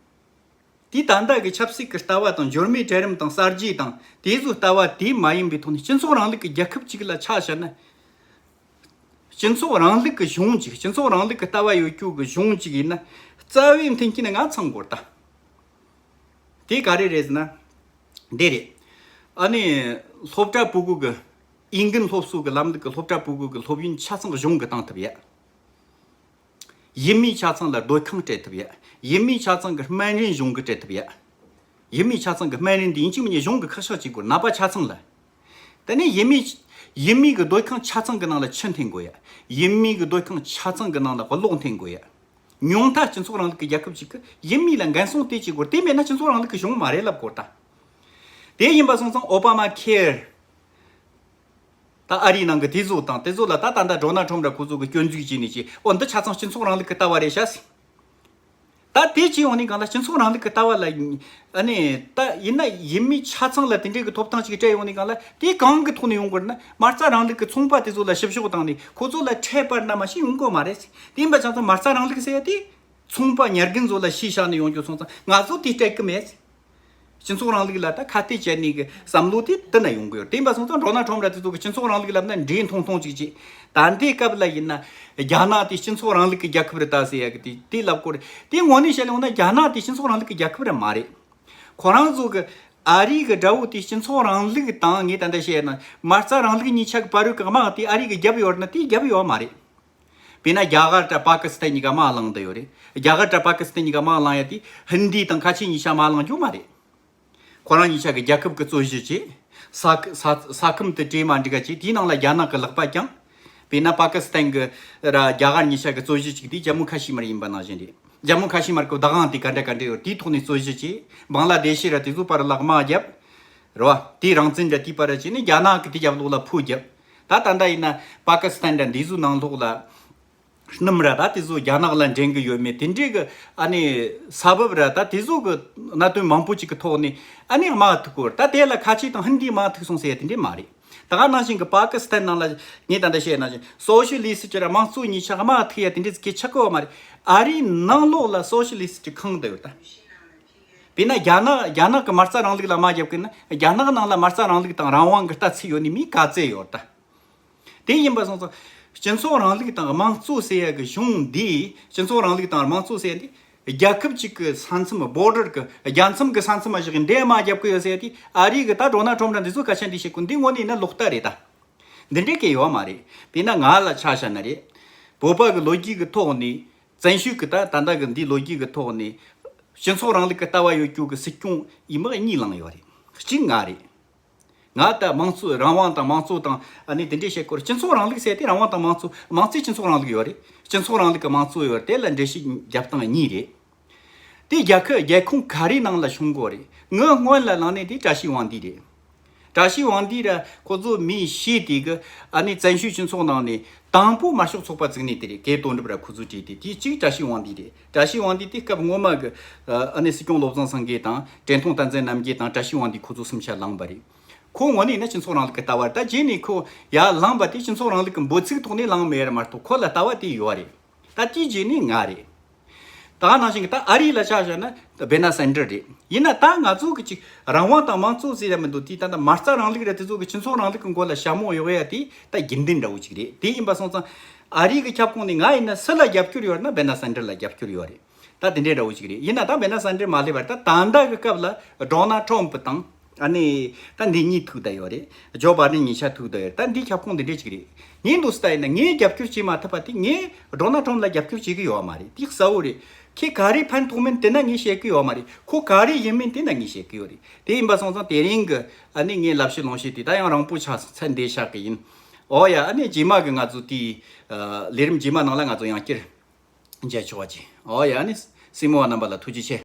དེ་ད་ལྟ་གི་ཆབ་སྲིད་ཀྱི་ལྟ་བ་དང་། འབྱོར་མེད་གྲལ་རིམ་དང་། གསར་བརྗེ་དང་དེ་ཚོའི་ལྟ་བ་དེ་མ་ཡིན་པའི་ཐོག་ནས་སྤྱི་ཚོགས་རིང་ལུགས་ཀྱི་རྒྱལ་ཁབ་ཅིག་ལ་ཆ་བཞག་ན། སྤྱི་ཚོགས་རིང་ལུགས་ཀྱི་གཞུང་ཅིག། སྤྱི་ཚོགས་རིང་ལུགས་ཀྱི་ལྟ་བ་ཡོད་རྒྱུ་གི་གཞུང་ཅིག་ཡིན་ན། རྩ་བའི་མཐུན་རྐྱེན་ལྔ་ཚང་དགོས་རེད་ད། དེ་ག་རེ་རེད་ཟེར་ན། འདི་རེད། ཨ་ནི་སློབ་གྲྭ་ཕྲུ་གུ་གི། འོས་འགན་སློབ་གསོ་གི་ལམ་ལུགས་ཀྱི་སློབ་གྲྭ་ཕྲུ་གུ་གི་སློབ་ཡོན་ཆ་ཚང་གཞུང་གིས་བཏང་ཐུབ་ཡ། ཡུལ་མིའི་ཆ་ཚང་ལ་སྡོད་ཁང་སྤྲད་ཐུབ་ཡ། ཡུལ་མིའི་ཆ་ཚང་གི་སྨན་རིན་གཞུང་གིས་སྤྲད་ཐུབ་ཡ། ཡུལ་མིའི་ཆ་ཚང་གི་སྨན་རིན་འདི་ཡིན་གཅིག་མིན་གཉིས་གཞུང་གིས་ཁག་ཤག་བྱེད་དགོས། ནད་པ་ཆ་ཚང་ལ། དེ་ནས་ཡུལ་མིའི། ཡུལ་མིའི་གི་སྡོད་ཁང་ཆ་ཚང་གི་ནང་ལ་ཆུ་འཐེན་དགོས་ཡ། ཡུལ་མིའི་གི་སྡོད་ཁང་ཆ་ཚང་གི་ནང་ལ་གློག་འཐེན་དགོས་ཡ། ཉུང་མཐའ་སྤྱི་ཚོགས་རིང་ལུགས་ཀྱི་རྒྱལ་ཁབ་ཅིག་གི་ཡུལ་མི་ལ་འགན་སྲུང་དེ་བྱེད་དགོས། དེ་མེད་ན་སྤྱི་ཚོགས་རིང་ལུགས་ཀྱི་གཞུང་མ་རེད་ལབ་དགོས་ད། དེ་ཡིན་པ་སོང་ཙང་ཨོ་བྷ་མ་ཁེར། ད་ཨ་རིའི་ནང་གི་དེ་ཚོ་དང་། དེ་ཚོ་ལ་ད་ད་ལྟ་ཌོ་ནལ་ཊམ་ར་ཁོ་ཚོ་གི་སྐྱོན་འཛུགས་བྱས་ནས་བྱས། ཨོ་འདི་ཆ་ཚང་སྤྱི་ཚོགས་རིང་ལུགས་ཀྱི་ལྟ་བ་རེད་ཤག་ཟེར། ད་དེ་བྱས་ཡོང་ནས་སྒང་ལ་སྤྱི་ཚོགས་རིང་ལུགས་ཀྱི་ལྟ་བ་ལ། ཨ་ནི་ད་ཡིན་ན་ཡུལ་མི་ཆ་ཚང་ལ་དེ་འདྲའི་གི་ཐོབ་ཐང་ཅིག་སྤྲད་ཡོང་ནས་སྒང་ལ། དེ་གང་གི་ཐོག་ནས་ཡོང་དགོས་ན། མ་རྩ་རིང་ལུགས་ཀྱི་ཚོང་པ་དེ་ཚོ་ལ་ཞིབ་ཕྱོགས་བཏང་ནས་ཁོ་ཚོ་ལ་ཁྲལ་སྤར་ན་མ་ཞིག་ཡོང་གི་མ་རེད། དེ་ཡིན་པ་ཆ་ཚང་མ་རྩ་རིང་ལུགས་ཟེར་ཡ་དེ་ཚོང་པ་ཉར་རྒན་ཚོ་ལ་གཞི་བཞག་ནས་ཡོང་རྒྱུ་སོང་ཙང་ང་ཚོ་དེ་སྤྲད་གི་མེད། སྤྱི་ཚོགས་རིང་ལུགས་ལ་ད་ཁ་གཏད་བཅག་ནས་གི་བསམ་བློ་དེ་དེ་ན་ཡོང་གི་ཡོད། དེ་ཡིན་པ་སོང་ཙང་ཌོ་ནལ་ཊམ་ར་དེ་ཚོ་གི་སྤྱི་ཚོགས་རིང་ལུགས་ལབ་ན་འདྲེ་མཐོང་མཐོང་ཅིག་ཅིག། ད་ལྟའི་སྐབས་ལ་ཡིན་ན་རྒྱ་ནག་དེ་སྤྱི་ཚོགས་རིང་ལུགས་ཀྱི་རྒྱལ་ཁབ་རེད་ད་ཟེར་ཡ་གི་དེ་དེ་ལབ་སྐོར། དེ་དངོས་གནས་བཤད་ཡོང་ན་རྒྱ་ནག་དེ་སྤྱི་ཚོགས་རིང་ལུགས་ཀྱི་རྒྱལ་ཁབ་རེད་མ་རེད། ཁོ་རང་ཚོ་གི་ཨ་རིའི་གི་དགྲ་བོ་དེ་སྤྱི་ཚོགས་རིང་ལུགས་དང་། ངས་ད་ལྟ་བཤད་ན་མ་རྩ་རིང་ལུགས་གཉིས་ཆ་གི་བར་རུ་གི་དམག་དེ་ཨ་རིས་གི་བརྒྱབ་ཡོད་ན་དེ་བརྒྱབ་ཡོད་མ་རེད། དཔེར་ན་རྒྱ་གར་དང་པ་ཀི་སི་ཐན་གཉིས་ཀ་དམག་བསླངས་བསྡད་ཡོད་རེད། རྒྱ་གར་དང་པ་ཀི་སི་ཐན་གཉིས་ཀ་དམག་བསླངས་ཡ་དེ་ཧིན་དི་དང་ཁ་ཆེ་གཉིས་ཆ་དམག་བསླངས་རྒྱུ་མ་རེད། ཁོ་རང་གཉིས་ཆ་གི་རྒྱལ་ཁབ་ཀྱི་རྩོད་གཞི་བྱས། ས་ས་ས་ཁམས་དེ་གྲོས་མ་འགྲིག་ག་བྱས། དེའི་ནང་ལ་རྒྱ་ནག་གི་ལག་པ་བརྐྱངས། དཔེར་ན་པ་ཀི་སི་ཐན་གི་ར་རྒྱ་གར་གཉིས་ཆ་གི་རྩོད་གཞི་གཅིག་དེ་ཇམ་མུ་ཁ་ཤི་མིར་ཡིན་པ་ནང་བཞིན་རེད། ཇམ་མུ་ཁ་ཤི་མིར་གི་བདག་དབང་དེ་ག་འདྲ་ག་འདྲ་ཡོད། དེའི་ཐོག་ནས་རྩོད་གཞི་བྱས། བང་ལ་དེ་ཤི་ར་དེ་ཚོ་བར་ལ་དམག་བརྒྱབ། རེད་བ། དེའི་རང་བཙན་འདྲ་དེའི་བར་ར་བྱས་ནས་རྒྱ་ནག་གི་དེ་རྒྱབ་ལོགས་ལ་ཕུ་བརྒྱབ། ད་ད་ལྟ་ཡིན་ན་པ་ཀི་སི་ཐན་འདྲ་འདི་ཚོའི་ནང་ལོགས་ལ་སྣུམ་ར་ད་དེ་ཚོ་རྒྱ་ནག་ལ་འདྲེན་གི་ཡོད་མེད་དེ་འདྲའི་གི་ཨ་ནི་ས་བབ་ར་ད་དེ་ཚོ་གི་གནད་དོན་མང་པོ་ཅིག་གི་ཐོག་ནས་ཨ་ནི་དམག་ཐུག་གོ། ད་དེ་ལ་ཁ་ཆེ་དང་ཧིན་དི་དམག་ཐུག་སོང་ཟེར་ཡ་དེ་འདྲས་མ་རེད། ད་ག་ནང་བཞིན་གི་པ་ཀི་སི་ཐན་ནང་ལ་ངས་ད་ལྟ་བཤད་ནང་བཞིན་སོ་ཤི་ལི་སི་ཊི་ར་དམངས་གཙོ་གཉིས་ཆ་དམག་ཐུག་ཡ་དེ་འདྲས་གི་ཆགས་གི་ཡོད་མ་རེད། ཨ་རིའི་ནང་ལོགས་ལ་སོ་ཤི་ལི་སི་ཊི་ཁེངས་བསྡད་ཡོད་ད། དཔེར་ན་རྒྱ་ནག་རྒྱ་ནག་གི་མ་རྩ་རིང་ལུགས་ལ་དམག་རྒྱབ་གི་ན་རྒྱ་ནག་ནང་ལ་མ་རྩ་རིང་ལུགས་དང་རང་དབང་གི་ལྟ་ཚུལ་ཡོད་ནི་མི་ག་ཚད་ཡོད་ད། དེ་ཡིན་པ་སོང་ཙང་སྤྱི་ཚོགས་རིང་ལུགས་དང་དམངས་གཙོ་ཟེར་ཡ་གི་གཞུང་འདི། སྤྱི་ཚོགས་རིང་ལུགས་དང་དམངས་གཙོ་ཟེར་ཡ་འདི་རྒྱལ་ཁབ་ཅིག་གི་ས་མཚམས། བོར་ཌར་གི་རྒྱལ་མཚམས་གི་ས་མཚམས་མ་བཞག་གི་འདྲེ་དམག་རྒྱབ་གི་ཡོད་ཟེར་ཡ་དེ། ཨ་རི་གི་ད་ཌོ་ནལ་ཊམ་ར་འདི་ཚོ་སྐད་ཆ་འདི་བཤད་གོ་འདི་དངོས་གནས་ཡིན་ན་ལོག་ལྟ་རེད་ད། འདི་འདྲའི་གི་ཡོད་མ་རེད། དེས་ན་ང་ལ་ཆ་བཞག་ན་རེད། བོད་པ་གི་ལོ་རྒྱུས་ཀྱི་ཐོག་ནས། བཙན་བྱོལ་གི་ད་ད་ལྟ་གི་འདིའི་ལོ་རྒྱུས་ཀྱི་ཐོག་ནས། སྤྱི་ཚོགས་རིང་ལུགས་ཀྱི་ལྟ་བ་ཡོད་རྒྱུ་གི་སྲིད་སྐྱོང་ཡི་མི་གཉིས་ལངས་ཡོད་རེད། གཅིག་ང་རེད། ང་ད་དམངས་གཙོ་རང་དབང་དང་དམངས་གཙོ་དང་ཨ་ནི་དེ་འདྲའི་བཤད་སྐོར། སྤྱི་ཚོགས་རིང་ལུགས་ཟེར་དེ་རང་དབང་དང་དམངས་གཙོ། དམངས་གཙོའི་སྤྱི་ཚོགས་རིང་ལུགས་ཡོད་རེད། སྤྱི་ཚོགས་རིང་ལུགས་ཀྱི་དམངས་གཙོ་ཡོད་རེད། དེ་ལ་འགྲེལ་བཤད་རྒྱབ་སྟངས་གཉིས་རེད། དེ་རྒྱལ་ཁབ་རྒྱལ་ཁོངས་ག་རེའི་ནང་ལ་བྱུང་དགོས་རེད། ངའི་སྔོན་ལ་ལངས་ནས་དེ་བཀྲ་ཤིས་དབང་འདུས་རེད། བཀྲ་ཤིས་དབང་འདུས་ར་ཁོ་ཚོ་མིའི་ཤེས་དེ་གི་ཨ་ནི་བཙན་བྱོལ་སྤྱི་ཚོགས་ནང་ནས་དང་པོ་དམར་ཤོག་ཚོགས་པ་བཙུགས་ནས་དེ་རེད། གས་དོན་གྲུབ་ར་ཁོ་ཚོ་བྲིས་ཏེ། དེ་གཅིག་བཀྲ་ཤིས་དབང་འདུས་རེད། བཀྲ་ཤིས་དབང་འདུས་དེ་སྐབས་སྔོན་མ་གི་ཨ་ནི་སྲིད་སྐྱོང་བློ་བཟང་སེང་གེ་དང་བཀྲས་མཐོང་བསྟན་འཛིན་རྣམ་རྒྱལ་དང་བཀྲ་ཤིས་དབང་འདུས་ཁོ་ཚོ་གསུམ་ཆ་ལངས་པ་རེད། ཁོ་ངོས་ནས་ཡིན་ན་སྤྱི་ཚོགས་རིང་ལུགས་ཀྱི་ལྟ་བ་རེད། ད་རྗེས་ནས་ཁོ་ཡར་ལངས་པ་དེ་སྤྱི་ཚོགས་རིང་ལུགས་ཀྱི་འབོད་ཚིག་ཐོག་ནས་ལངས་མེད་ར་མ་གཏོགས་ཁོ་ལ་ལྟ་བ་དེ་ཡོད་རེད། ད་དེའི་རྗེས་ནས་ང་རེད། ད་ནང་བཞིན་གྱི་ད་ཨ་རི་ལ་ཆ་བཞག་ན་ད་བེ་ན་སན་ཏྲར་རེད། ཡིན་ན་ད་ང་ཚོ་གི་ཅིག་རང་དབང་དང་དམངས་གཙོ་ཟེར་ཡ་མི་འདུག་དེ་ད་ད་མ་རྩ་རིང་ལུགས་ར་དེ་ཚོ་གི་སྤྱི་ཚོགས་རིང་ལུགས་ཀྱི་མགོ་ལ་ཞྭ་མོ་གཡོག་ཡ་དེ་ད་རྒྱུན་ལྡན་འདྲ་བོ་ཅིག་རེད། དེ་ཡིན་པ་སོང་ཙང་ཨ་རི་གི་ཁྱབ་ཁོངས་ནས་ང་ཡིན་ན་སུ་ལ་རྒྱབ་སྐྱོར་ཡོད་ན་བེ་ན་སན་ཏྲར་ལ་རྒྱབ་སྐྱོར་ཡོད་རེད། ད་དེ་འདྲའི་འདྲ་བོ་ཅིག་རེད། ཡིན་ན་ད་བེ་ན་སན་ཏྲར་མ་སླེབས་བར་ད་ད་ལྟ་གི་སྐབས་ལ་ཌོ་ནལ་ཊྲམ་པ་དང་ཨ་ནི་ད་འདི་གཉིས་ཐུག་བསྡད་ཡོད་རེད། ཇོ་བྷའི་ཌེན་གཉིས་ཆ་ཐུག་བསྡད་ཡོད་རེད། ད་འདི་ཁྱབ་ཁོངས་འདི་འདྲས་ཅིག་རེད། ངས་འདུག་སེ་ལྟ་ཡིན་ན་ངས་རྒྱབ་སྐྱོར་བྱེད་མ་ཐུབ་པ་དེ་ངས་ཌོ་ནལ་ཊྲམ་ལ་རྒྱབ་སྐྱོར་བྱེད་ཀྱི་ཡོད་མ་རེད། དེ་གསལ་བོ་རེད། ཁྱེད་ག་རེ་ཕན་ཐོགས་མིན་དེ་ན་ངས་བཤད་ཀྱི་ཡོད་མ་རེད། ཁོ་ག་རེ་ཡིན་མིན་དེ་ན་ངས་བཤད་ཀྱི་ཡོད་རེད། དེ་ཡིན་པ་སོང་ཙང་དེ་རིང་གི་ཨ་ནི་ངའི་ལབ་བཤད་ལུང་བཤད་དེ་ད་ཡང་རིང་པོ་ཆགས་སོང་། ཚད་འདི་བཞག་གི་ཡིན། ཨོ་ཡ། ཨ་ནི་རྗེས་མ་གི་ང་ཚོ་དེའི་ལས་རིམ་རྗེས་མ་ནང་ལ་ང་ཚོ་ཡང་བསྐྱར་མཇལ་ཆོག་པ་བྱེད། ཨོ་ཡ། ཨ་ནི་གཟིགས་མོ་བ་རྣམ་པ་ལ་ཐུགས་རྗེ་ཆེ།